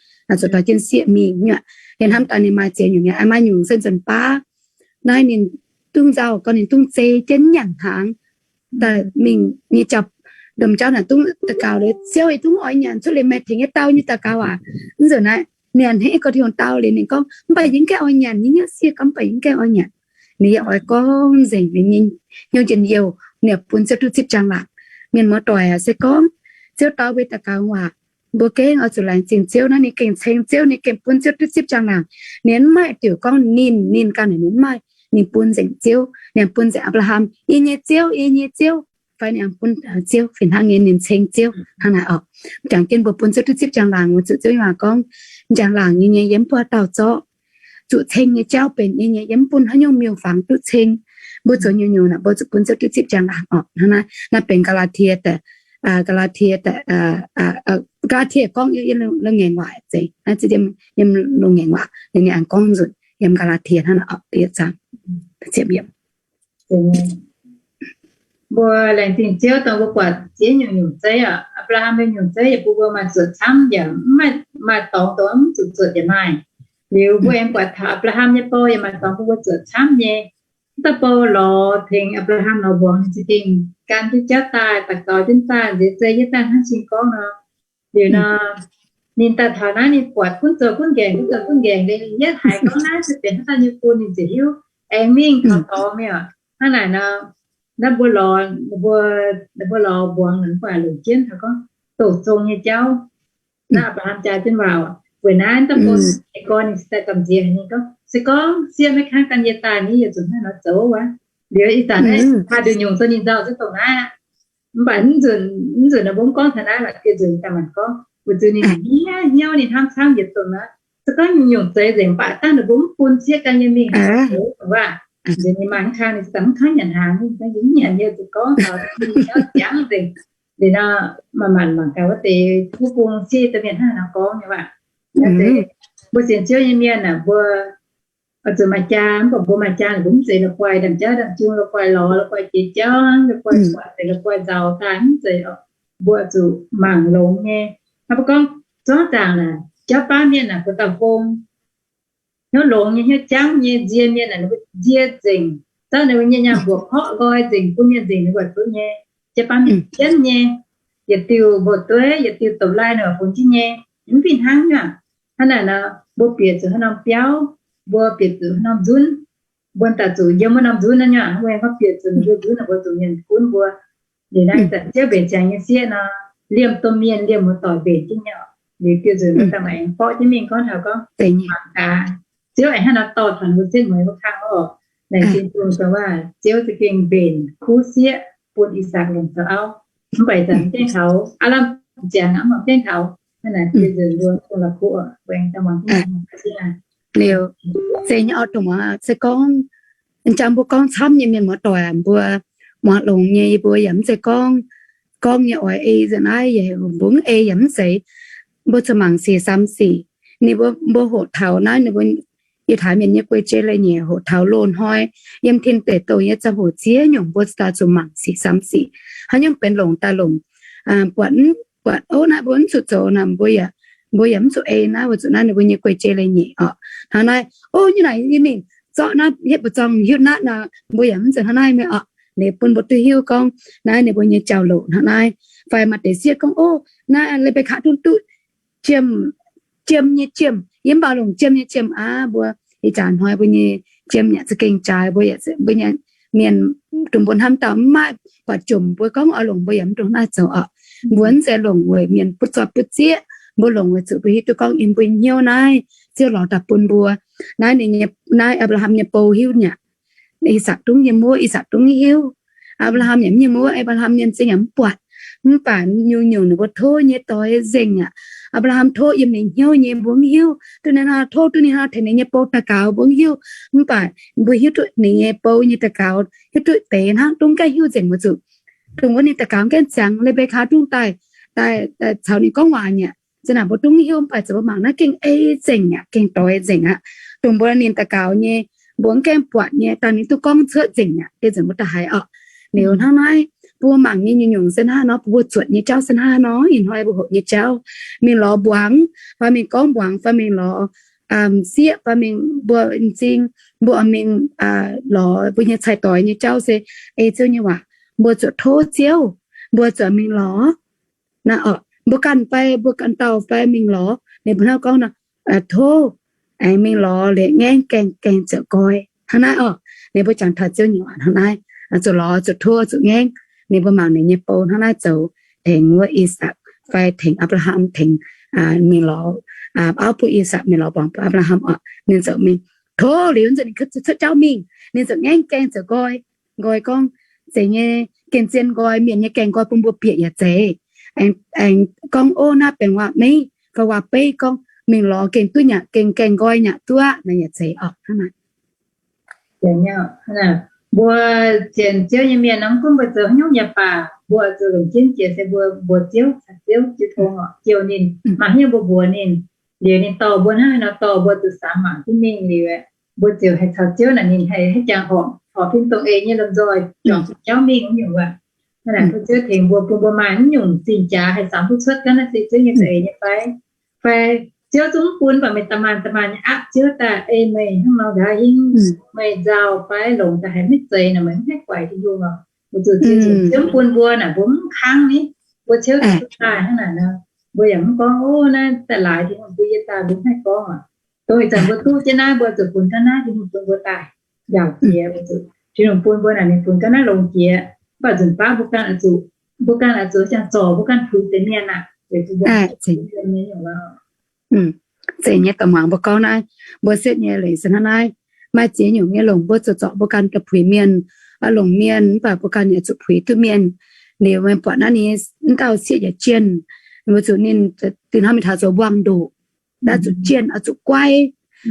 zuqc dorh jienv sieqv mingh nyuoqc. Yiem hnamv daaih ninh maaih ziex nyungc nyei, maaih nyungc se nzunc baav naaiv ninh dungx nzauh gorngv ninh dungx zei jienv nyanc hnaangx, daaih mingh nyei jauv, domh jauv naaic dungx daux gaux liuz, Ziouv, yie dungx oix nyanc, cuotv liuz meih tengx yie dau nyei daux gaux aac. Mv nzunc naaiv, ninh a'hneiv gorngv Tin-Hungh dau liuz ninh gorngv, mv baac yie mv gaengh oix nyanc, yie hnyouv sieqv gorngv, mv baac yie mv gaengh oix nyanc. Ninh yaac oix gorngv nzengc ninh nyei hnyouv njien-youh, ninh bun Ziouv duqv zipv njang-laangc. Mienh muoz-doic aac, se gorngv Ziouv dau mbuo daux gaux waac, mbuo gengh oix zuqc laengz zingh Ziouv nor, ninh gengh ceng Ziouv, ninh gengh bun Ziouv duqv zipv njang-laangc. Ninh mv maaih diuc gorngv ninh, ninh ganh naaic ninh mv maaih, ninh bun nzengc Ziouv, ninh bun nzengc Apc^laa^ham, Yie nyei Ziouv, yie nyei Ziouv, fai ninh bun Ziouv fih hnangv nyei, ninh ceng Ziouv hnangv naaic oc. Jangx jienv mbuo bun Ziouv duqv zipv njang-laangc, weic zuqc Ziouv nyei waac gorngv, njang-laangc nyei nyei yiem mv buov dauh zorqv, zuqc ceng nyei jauv benx yie nyei, yie mv bun haaix nyungc miuc-fangx duqv ceng. Mbuo zoux nyungc-nyungc naaic mbuo zuqc bun Ziouv duqv zipv njang-laangc oc. Hnangv naaiv, naaiv benx Gaa^laa^tie, Gaa^laa^tie, Gaa^laa^tie gorngv yiem loz-ngaengc waac zeiz, naaiv yiem loz-ngaengc waac ninh aengx gorngv nzunc yiem Gaa^laa^tie hnangv naaic oc. Mbuo laengz zingh Ziouv dongh mbuo buatc ziex nyungc-nyungc zeiv oc. Apc^laa^ham nyei nyungc zeiv yaac bun mbuo maaih zuotc camv yaac maaih dorngx dongh mv zuqc zuotc yaac maaih. Liuz mbuo aengx buatc taux Apc^laa^ham nyei bou yaac maaih dorngx bun mbuo zuotc camv nyei. Mv dauh bou lorz tengx Apc^laa^ham lorz mbuangz ninh za'gengh gan jienv jauv daaih, daux gaux jienv daaih, nziex zei jienv daaih hnangv cing gorngv nor. Liuz nor, ninh daaih taux naaiv ninh buatc gunv zoux gunv nqaengc, gunv zoux gunv nqaengc liuz, ninh yietv haiz gorngv naaiv se benx haaix dauh nyei bun ninh ziouc hiuv, aengx mingh taux dorngx mi'aqv. Hnangv naaic nor, naaiv mbuo lorz, mbuo lorz mbuangz mv baac longc jienv taux gorngv doqc zong nyei jauv. Naaiv Apc^laa^ham jaa jienv waac, weic naaiv dauh bun ninh gorngv ninh se daaih gamh nziex haic ninh gorngv, se gorngv sieqv maiv kangv gan yie daaih ni, yie zuqc hnangv nor zoux wuov. Liuz ih zanc naaiv haih nduqc nyungc zoux ninh nzauh zungv dongh naaiv. Mv baac mv nzunc, mv nzunc naaiv mbuo mv gorngv taux naaiv, mv baac dieh nzunc daaih manc gorngv, weic zuqc ninh hnyouv, hnyouv ninh hnamv camv yietc dongh naaiv. Se gorngv nyungc-nyungc zeiz nzengc, mv baac dangh ninh mbuo mv bun sieqv gan yie mingh zoux waac, nziex ninh maaih mv kang, ninh mv kangv nyanc hnaangx, ninh mv nyanc, yie zuqc gorngv taux ninh hnyouv ziangv nzengc. Liuz nor, manc-manc mangc gaax wuov deix wuov bung sieqv deix mienh hnangv haaix nor gorngv nyei waac. Mbuo sienx Ziouv nyei mienh aah, mbuo oix zuqc maaih jaa, mv baac mbuo maaih jaa mbuo mv zeiz la'guaih ndaamv-jauv ndaamv-jung, la'guaih lorz, la'guaih jiex jauv, la'guaih buatc, la'guaih nzauh daaih, mv zeiz oc. Mbuo oix zuqc mangc longx nyei. Hnangv mbuo gorngv zorqv zaangc naaic, jauv baav mienh naaic, buo dauh hong hnyouv longx nyei, hnyouv jangv nyei, nzie mienh naaic, ninh mbuo nzie nzengc, zorqv ninh mbuo nyei nyaanh mbuoqc porqv nqoi nzengc, bun mienh nzengc ninh mbuo zuqc nyei. Jauv baav mienh jienv nyei, yietc diuh mbuoqc dueiv, yietc diuh dopc-lai ninh mbuo bungx jienv nyei, mv fih hnangv aqv. Hnangv naaic nor, mbuo bieqc zuqc haaix norm biauv, mbuo bieqc zuqc haaix norm nzunv, mbuo daaih zuqc yiem wuov norm nzunv naaiv nyei. Mbuo aengx gorngv bieqc zuqc ninh mbuo nzunv, ninh mbuo zuqc mienh gunv mbuo. Liuz naaiv ih zanc Ziouv mbenc ziangx nyei sieqv nor, liemh domh mienh liemh muoz-doic mbenc jienv nyei oc. Liuz dieh nzunc mbuo daaih maaih aengx borqv jienv mingh gorngv taux gorngv mangc gaax, Ziouv aengx hnangv nor dorh taux mbuo jienv mueiz mbuo kang oc. Laengz zingh Tin-Hungh dongh waac Ziouv za'gengh mbenc kuv sieqv bun I^sakc longc zoux auv. Mv baac ih zanc mv gaengh taux, aav lamh ziangx aqv, mv baac mv gaengh taux. Hnangv naaic dieh nzunc mbuo kungx la'kuqv oc, mbuo aengx daaih muangx jienv. Liuz, se nyei oix dongh se gorngv, jang mbuo gorngv camv nyei mienh muoz-doic, mbuo muangx longx nyei, mbuo yaac mv zeiz gorngv, gorngv nyei oix ei nzengc naaiv, yaac mbuo mv ei yaac mv zeiz. Mbuo zuqc mangc sic samx sic. Ninh mbuo, mbuo hoqc taux naaiv, ninh mbuo, yie taux mienh nyei guei-jei leiz-nyeic hoqc taux loz-hnoi yiem tin deic douh nyei ziangh hoc ziex nyungc mbuo daaih zuqc mangc sic samx sic. Haaix nyungc benx longc daaih longc, buatc, buatc, ov, naaiv mbuo mv zuqc zoux naaic, mbuo yaac, mbuo yaac mv zuqc ei naaiv, weic zuqc naaiv ninh mbuo nyei guei-jei leiz-nyeic oc. Hnangv naaiv, ov, nyungc naaic yie mingh zorqv naaiv hietv mbu'zorng hiuv naaiv nor, mbuo yaac mv zuqc hnangv naaiv mingh oc. Ninh bun mbuo duqv hiuv gorngv naaiv ninh mbuo nyei jauv-louc hnangv naaiv. Fai maaih deix sieqv gorngv, ov, naaiv Rebekah duqv duqv jiem, jiem nyei jiem, yie mv baac longc jiem nyei jiem aqv. Mbuo ih jaax hnoi mbuo nyei jiem yaac za'gengh jaaix, mbuo yaac, mbuo nyei mienh dongh mbuo hnamv dauh mv maaih buatc jomc, mbuo gorngv oix longc mbuo yaac mv dungx naaiv zoux oc. Mbuo mv zeiz longc weic mienh butv zoih butv zieqv, mbuo longc weic zuqc mbuo hiuv duqv gorngv yiem mbuo hnyouv naaiv Ziouv lorz daaih bun mbuo. Naaiv ninh, naaiv Apc^laa^ham nyei bou hiuv nyei aqv. I^sakc dungv nyei wuov, I^sakc dungv hiuv. Apc^laa^ham yaac mv nyei wuov, Apc^laa^ham nyei m'zing yaac mv buatc. Mv baac nyungc-nyungc ninh mbuo tov nyei doix nzengc aqv. Apc^laa^ham tov yiem ninh hnyouv nyei mbuo mv hiuv. Duqv ninh hnangv tov duqv ninh hnangv tengx ninh nyei bou daux gaux mbuo mv hiuv. Mv baac mbuo hiuv duqv ninh nyei bou nyei daux gaux hiuv duqv deix hnangv, dungv gaengh hiuv nzengc mbuo zuqc. Dongh wuov ninh daux gaux gaengh ziangx, Lebekaa dungv daaih, daaih caux ninh gorngv waac nyei aqv. Zinh ndaangc mbuo dungv hiuv, mv baac zuqc mbuo mangc naaiv gengh ei nzengc aqv, gengh doix nzengc aqv. Dongh mbuo ninh daux gaux nyei, mbuo mv gaengh buatc nyei, dangh ninh duqv gorngv cuotv nzengc aqv. Deix nzengc mbuo daaih haiz orqc. Liuz hnangv naaiv, mbuo mangc nyei nyungc-nyungc se hnangv nor, mbuo zuotc nyei jauv se hnangv nor, ih hnoi mbuo hoqc nyei jauv, mingh lorz mbuangz fai mingh gorngv mbuangz fai mingh lorz sieqv fai mingh mbuo m'zing, mbuo mingh lorz mbuo nyei cai-doix nyei jauv se ei Ziouv nyei waac. Mbuo zuqc tov Ziouv, mbuo zuqc mingh lorz. Naaiv orqc, mbuo ganh fai mbuo ganh dauh fai mingh lorz, ninh mbuo hnangv gorngv nor, tov, aengx mingh lorz liuz ngaengv gaengh, gaengh ziouc nqoi. Hnangv naaiv orqc, ninh mbuo jangx taux Ziouv nyei waac hnangv naaiv, zuqc lorz, zuqc tov, zuqc ngaengv. Ninh mbuo mangc ninh nyei bou hnangv naaiv zoux, tengx wuov I^sakc fai tengx Apc^laa^ham, tengx mingh lorz, auv bun I^sakc mingh lorz mbuangz bun Apc^laa^ham orqc, ninh ziouc mingh tov liuz nzengc, ninh cuotv jauv mingh, ninh ziouc ngaengv gaengh ziouc nqoi. Nqoi gorngv, zeiz nyei, gengh zien nqoi, mienh nyei gaengh nqoi bun mbuo bieqc yaac zeiz. Aengx gorngv, ov, naaiv benx waac-meiv fai waac-beiv gorngv mingh lorz gengh duqv nyaqc, gengh gaengh nqoi nyaqc duqv aqv, naaiv yaac zeiz orqc. Mbuo sienx Ziouv nyei mienh nor, mv gunv mbuo zoux haaix nyungc yaac baac, mbuo zuqc longc jienv jiex se mbuo mbuox Ziouv, caux Ziouv jiu tong orqc, jouh ninh, mangc haaix nyungc mbuo mbuox ninh, liuz ninh dorh mbuo hnangv haaix nor dorh mbuo zuqc samx mangc jienv mingh liuz, mbuo ziouc haih caux Ziouv naaic ninh haih, haih jangx horpc, horpc fin dongh eix nyei lomh nzoih juangc zuqc jauv mingh wuov nyungc wuov. Hnangv naaic bun Ziouv tengx mbuo, bun mbuo maaih mv nyungc zingh jaax haih samx duqv cuotv gaax naaiv se Ziouv nyei za'eix nyei fai, fai Ziouv zungv mv bun, mv baac meih da'maanh da'maanh nyei aapv Ziouv daaih ei meih hnangv nor nqa'haav hingv meih nzauh fai longx daaih haiz maiv zeiz nor, meih mv haih guaix Tin-Hungh oc. Weic zuqc Ziouv mv bun mbuo naaic, mbuo mv kangv ni, mbuo ciouv duqv daaih hnangv naaic nor, mbuo yaac mv gorngv, ov, naaiv daaih laaix Tin-Hungh bun yie daaih, mbuo mv haih gorngv oc. Dongh ih zanc mbuo duqv jienv naaiv, mbuo zuqc funx ga'naaiv Tin-Hungh bun mbuo daaih njaaux jiex, weic zuqc Tin-Hungh bun mbuo naaic ninh funx ga'naaiv longx jiex, mv baac nzunc baav mbuo ganh oix zuqc, mbuo ganh oix zuqc hiuv jangx zorc mbuo ganh puix deix mienh aqv, weic zuqc mbuo Zeiz nyei, da'muangx mbuo gorngv naaiv, mbuo setv nyei leiz se hnangv naaiv. Maaih ziex nyungc nyei longc mbuo zuqc zorc mbuo ganh daaih puix mienh, longc mienh, mv baac mbuo ganh yaac zuqc puix duqv mienh. Liuz meih buatc naaiv ni, wuov dauh sieqv yaac jienh, mbuo zuqc ninh, dinh hnangv mingh taux zoux mbuangz-ndoqc, daaih zuqc jienh, oix zuqc guai.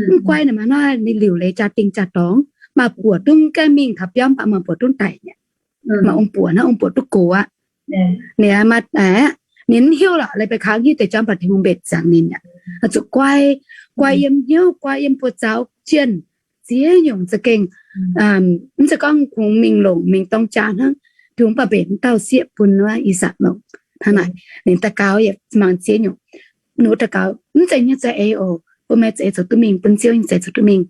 Mv guai naaic, maaih naaiv ninh liuc leiz jaa-dingh jaa-dorngx, maaih buoc duqv gaengh mingh taux biauv, mv baac maaih buoc duqv daic mi'aqv. Maaih ong-buoc, naaiv ong-buoc duqv gox aqv. Ninh maaih, ninh mv hiuv lorqc, leiz-baaix kangv hiuv deix jauv, mv baac Tin-Hungh mbenc ziangx ninh aqv. Oix zuqc guai, guai yiem hnyouv, guai yiem buoz-zaux, jienh, ziex nyungc za'gengh. Mv zeiz gorngv kungx mingh longc mingh dorng jaa hnangv. Tin-Hungh mv baac mbenc wuov dauh sieqv bun wuov I^sakc longc. Hnangv naaic, ninh daux gaux yaac mangc ziex nyungc. Ninh daux gaux mv zeiz nyei za'eix oc, bun meih za'eix zoux duqv mingh, bun Ziouv nyei za'eix zoux duqv mingh.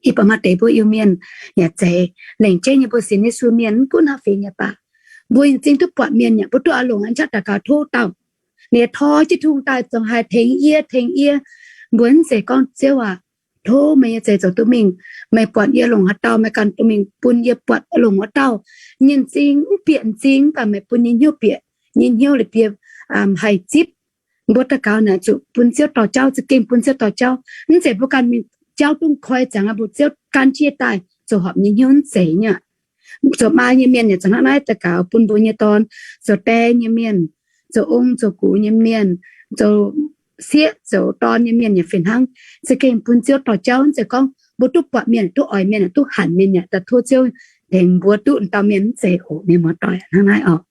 Yie buatc maaih deix mbuo Iu-Mienh yaac zeiz, lengc jeiv nyei mbuo sienx Yesu mienh mv gunv haaix fingx yaac baac, mbuo zingh duqv buatc mienh yaac mbuo duqv oix longc aqv, aqv daux gaux tov dauh. Ninh tov jienv Tin-Hungh daaih zongc haih tengx yie, tengx yie. Mbuo mv zeiz gorngv, Ziouv aac, tov meih nyei za'eix zoux duqv mingh. Meih buatc yie longc haaix dauh, meih ganh duqv mingh bun yie buatc longc wuov dauh. Nyei m'zing mv bieqc m'zing, mv baac meih bun nyei hnyouv bieqc, nyei hnyouv la'bieiv haih zipv. Mbuo daux gaux naaic zuqc bun Ziouv dorh jauv, za'gengh bun Ziouv dorh jauv. Mv zeiz mbuo ganh mingh jauv duqv koi ziangx, mbuo Ziouv gan jienv daaih zoux horpc nyei hnyouv, mv zeiz nyei. Zoux maa nyei mienh yaac zoux hnangv naaiv daux gaux bun mbuo nyei dorn, zoux die nyei mienh, zoux ong zoux gux nyei mienh, zoux sieqv zoux dorn nyei mienh yaac fih hnangv. Za'gengh bun Ziouv dorh jauv, mv zeiz gorngv mbuo duqv buatc mienh, duqv oix mienh, duqv hanc mienh yaac daaih tov Ziouv tengx mbuo duqv dauh mienh, mv zeiz oc, mienh muoz-doic, hnangv naaiv oc.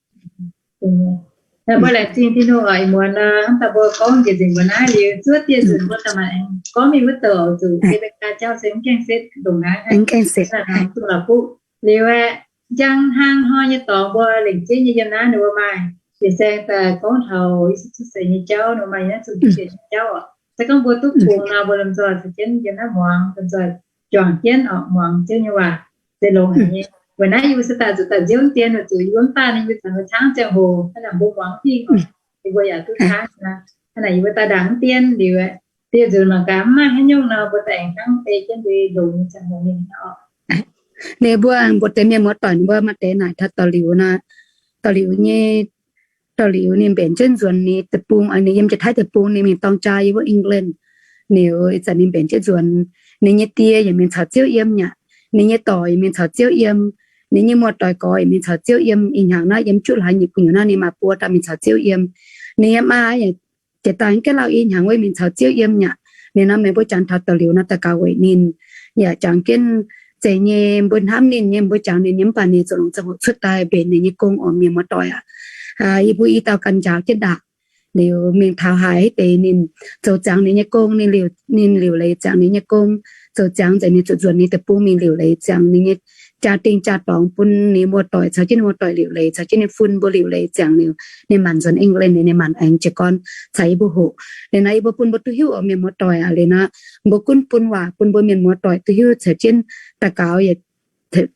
Mbuo laengz zingh Tin-Hungh oc, ih muonz hnamv daaih mbuo gorngv njiec nzengc mbuo naaiv liuz, zuov dieh nzunc mbuo daaih maaih aengx gorngv mingh wuov douc oc, zuqc Rebekah jauv se mv gaengh setv ndongc naaiv, duqv la'kuqv. Liuz aeqv, njang hlang hnoi nyei dorngx mbuo lengc jeiv nyei yiem naaiv ninh mbuo maaih yietc saeng daaih gorngv taux Yesu cuotv seix nyei jauv, ninh mbuo maaih yiem naaiv zungh fienx nyei jauv oc. Se gorngv mbuo duqv bungx nor, mbuo lomh nzoih caux jienv yiem naaiv muangx, lomh nzoih juangc jienv oc, muangx Ziouv nyei waac se longx haic nyei. Weic naaiv yie mbuo se daaih zuqc daaih nziouv dien weic zuqc yie mbuo mv baac ninh mbuo caux mbuo cangv ziangh hoc, hnangv naaic mbuo muangx mv dingh oc, yie mbuo yaac duqv cangv. Hnangv naaic yie mbuo daaih ndaangc mv dien liuz, dieh nzunc mangc gaax mv maaih haaix nyungc nor, mbuo daaih aengx hnangv ei jienv mbuo longx nyei ziangh hoc mingh oc. Ninh mbuo mbuox deix mienh muoz-doic ninh mbuo maaih deix naaic taux daux liuz nor, daux liuz nyei, daux liuz ninh mbenc jienv nzuonx ninh deic-bung, ninh yiem Janx-Taiv deic-bung, ninh mingh dorng jaa yiem wuov England. Liuz ih zanc ninh mbenc jienv nzuonx, ninh nyei die yaac mingh caux Ziouv yiem mi'aqv. Ninh nyei dorc yaac mingh caux Ziouv yiem. Ninh nyei muoz-doic gorx yaac mingh caux Ziouv yiem. Ih hnyangx naaiv yiem juqv hlaax nyeic gu'nyuoz naaiv ninh maaih buo dauh mingh caux Ziouv yiem. Ninh nyei maa yaac jiex daaih gaengh lauh i hnyangx wuov mingh caux Ziouv yiem mi'aqv. Liuz nor meih mbuo jangx taux da'liuz nor daux gaux weic ninh, yaac jangx jienv zeiz nyei mbuo hnamv ninh nyei, mbuo jangx ninh nyei mv baac ninh ziouc longc ziangh hoc cuotv daaih mbenc ninh nyei gong oc, mienh muoz-doic aac. Yie mbuo i dauh ganh njaaux jienv ndaangc. Liuz mingh taux haaix deix ninh zoux ziangx ninh nyei gong, ninh liuc, ninh liuc leiz ziangx ninh nyei gong, zoux ziangx nzengc ninh zuqc nzuonx ninh deic-bung mingh liuc leiz ziangx ninh nyei jaa-dingh jaa-dorngx, bun ninh muoz-doic caux jienv ninh muoz-doic liuc leiz, caux jienv ninh fun mbuo liuc leiz ziangx liuz, ninh maanc nzuonx England, ninh maanc aengx jiez gorn caux yie mbuo hoqc. Liuz nor yie mbuo bun mbuo duqv hiuv oc, mienh muoz-doic aac. Liuz nor mbuo gunv bun waac bun mbuo mienh muoz-doic duqv hiuv caux jienv daux gaux yaac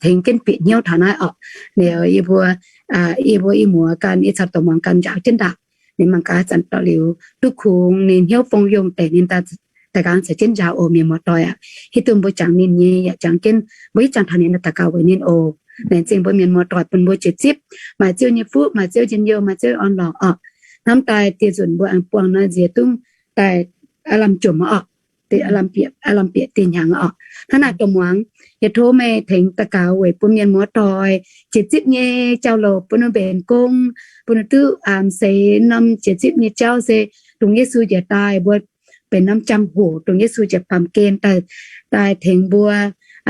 tengx jienv bieqc hnyouv taux naaiv oc. Liuz yie mbuo, yie mbuo i muoz ganh, yie caux dorh muangx ganh njaaux jienv ndaangc. Ninh mangc gaax zanc dorh liuz duqv kungx ninh hnyouv fong yongh deix, ninh daaih da'nqaang caux jienv njaaux oc, mienh muoz-doic aac. Hiuv duqv mbuo jangx ninh nyei yaac jangx jienv, mbuo hiuv jangx taux ninh daux gaux weic ninh oc. Laengz zingh mbuo mienh muoz-doic bun mbuo jiex zipv, maaih Ziouv nyei fuqv, maaih Ziouv njien-youh, maaih Ziouv orn-lorqc oc. Hnamv daaih dieh nzunc mbuo aengx buangh nor nziex dungv daaih aav lamh jomc oc. Aav lamh bieqc dieh hnyangx oc. Hnangv naaic dorh muangx, yie tov meih tengx daux gaux weic bun mienh muoz-doic jiex zipv nyei jauv-louc bun ninh mbenc gong, bun ninh duqv seix norm jiex zipv nyei jauv se dongh Yesu njiec daaih mbuo benx norm jangx-hoc, dongh Yesu njiec baamh gen daaih tengx mbuo,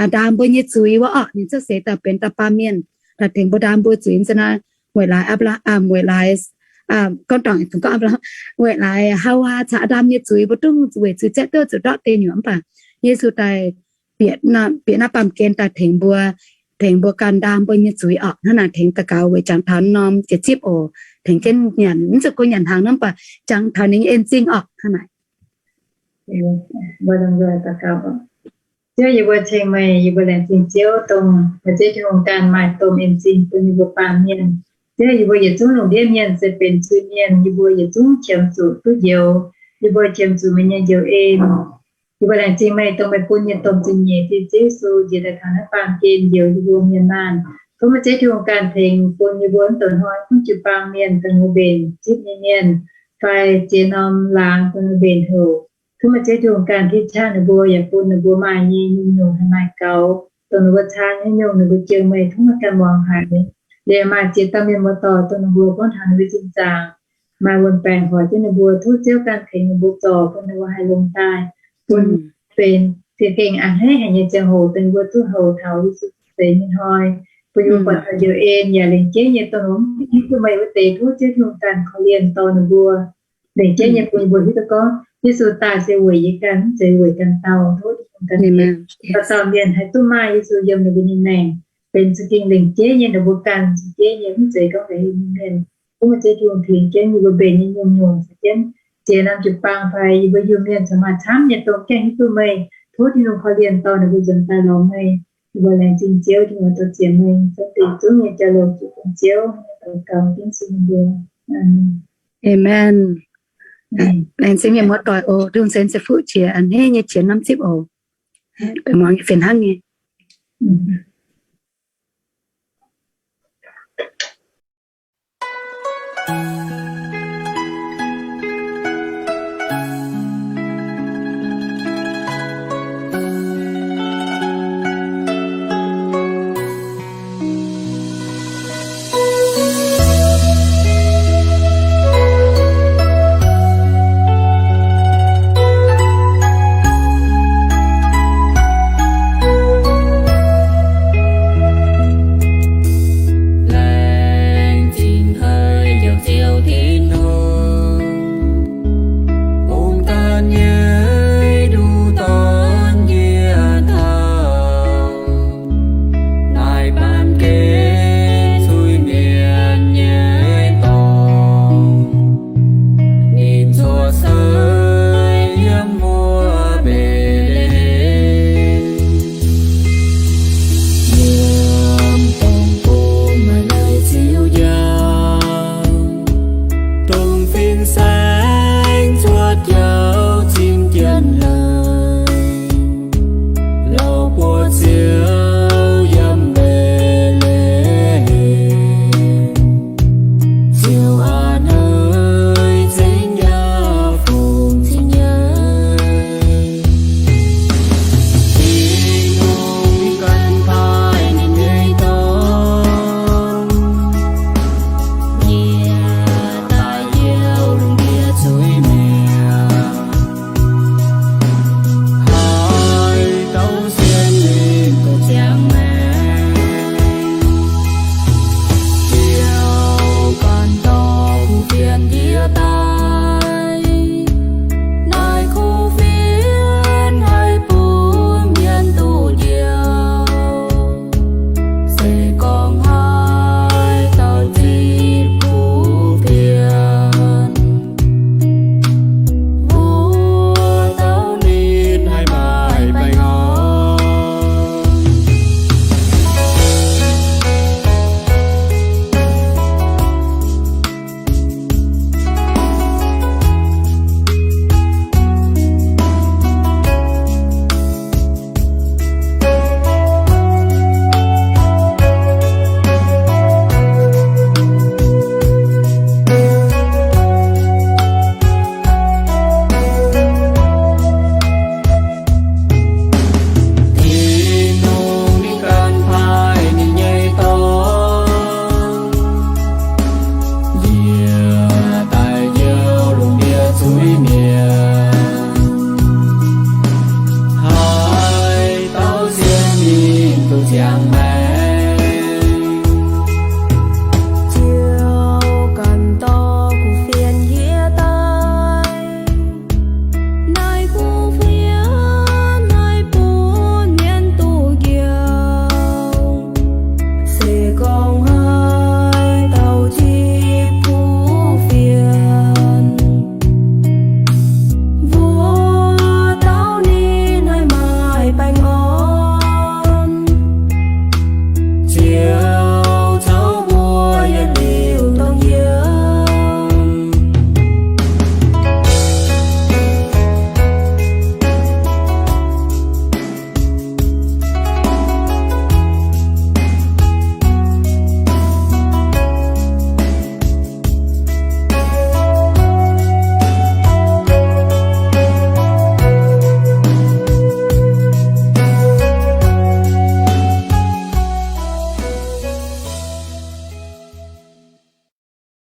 ndaam mbuo nyei zuiz wuov orqc. Ninh cuotv seix daaih benx dauh baamh mienh daaih tengx mbuo ndaam mbuo zuiz. Nzunc naaiv weic laaix Apc^laa^ham, weic laaix, gorngv dangc, gorngv Apc^laa^ham, weic laaix Haawaa caux Aa^ndam nyei zuiz, mbuo dungv weic zuiz zaeqv duqv zuqc ndortv deic nyuoqc. Mv baac Yesu daaih bieqc naaiv baamh gen daaih tengx mbuo, tengx mbuo ganh ndaam mbuo nyei zuiz orqc. Hnangv naaic tengx daux gaux weic jangx taux norm jiex zipv oc. Tengx jienv nyanc, mv zuqc gorngv nyanc hnaangx nor, mv baac jangx taux ninh nyei en zingh orqc. Hnangv naaic. Ziouv, yie mbuo ceng meih, yie mbuo laengz zingh Ziouv dongh meih Ziouv Tin-Hungh ganh maaih domh en zingh bun yie mbuo baamh mienh. Ziouv, yie mbuo yietc zungv lungh ndiev mienh se benx zuiz-mienh, yie mbuo yietc zungv qiemx zuqc duqv njoux. Yie mbuo qiemx zuqc meih nyei njoux en. Yie mbuo laengz zingh meih dongh meih bun nyei domh zingh nyeic, Ziouv Yesu, njiec daaih taux naaiv baamh gen njoux yie mbuo mienh maanh. Tov meih Ziouv Tin-Hungh ganh tengx bun yie mbuo mv douc hnoi gunv jiu-baang mienh, dongh mbuo mbenc zipv nyei mienh, fai ziex norm laangz dongh mbuo mbenc houc. Tov meih Ziouv Tin-Hungh ganh tih qaqv ninh mbuo yaac bun ninh mbuo maaih nyei nyungc-nyungc haih maaih gaux, dongh ninh mbuo caa nyei nyungc ninh mbuo jiex meih tov meih ganh muangx haiz. Liemh maaih ziex dauh mienh muoz-doic dongh ninh mbuo gorngv taux ninh mbuo zinh zaangc maaih wuon-baengc hoic jienv ninh mbuo, tov Ziouv ganh tengx ninh mbuo zorc bun ninh mbuo haih longx daaih, bun benx za'gengh a'hneiv haic nyei ziangh hoc dongh ninh mbuo duqv houc taux Yesu seix nyei hnoi, bun ninh mbuo buatc taux njoux en yaac lengc jeiv nyei dongh mv hiuv duqv meih wuov deix. Tov Ziouv Tin-Hungh ganh korv-lienh dorh ninh mbuo, lengc jeiv nyei bun ninh mbuo hiuv duqv gorngv Yesu daaih se weic yie ganh, mv zeiz weic ganh dauh. Tov Tin-Hungh ganh, dauh dauh mienh haih duqv maaih Yesu yiem ninh mbuo nyei maengc, benx za'gengh lengc jeiv nyei, ninh mbuo ganh za'gengh nyei, mv zeiz gorngv lengc nyei mienh. Tov meih Ziouv Tin-Hungh tengx jienv yie mbuo mbenc nyei nyungc-nyungc caux jienv ziex norm jiu-baang fai yie mbuo Iu-Mienh caux maaih camv nyei dongh gaengh hiuv duqv meih. Tov Tin-Hungh korv-lienh dorh ninh mbuo nzuonx daaih lorz meih. Yie mbuo laengz zingh Ziouv, Tin-Hungh dorh zienx meih, zungv deix zungv nyei jauv-louc zuqc bun Ziouv daux gaux jienv sin mbuo. Aamen. Laengz zingh mienh muoz-doic oc. Tin-Hungh ceix fuqv qiex a'hneiv nyei qiex norm zipv oc. Muangx fih hnangv nyei.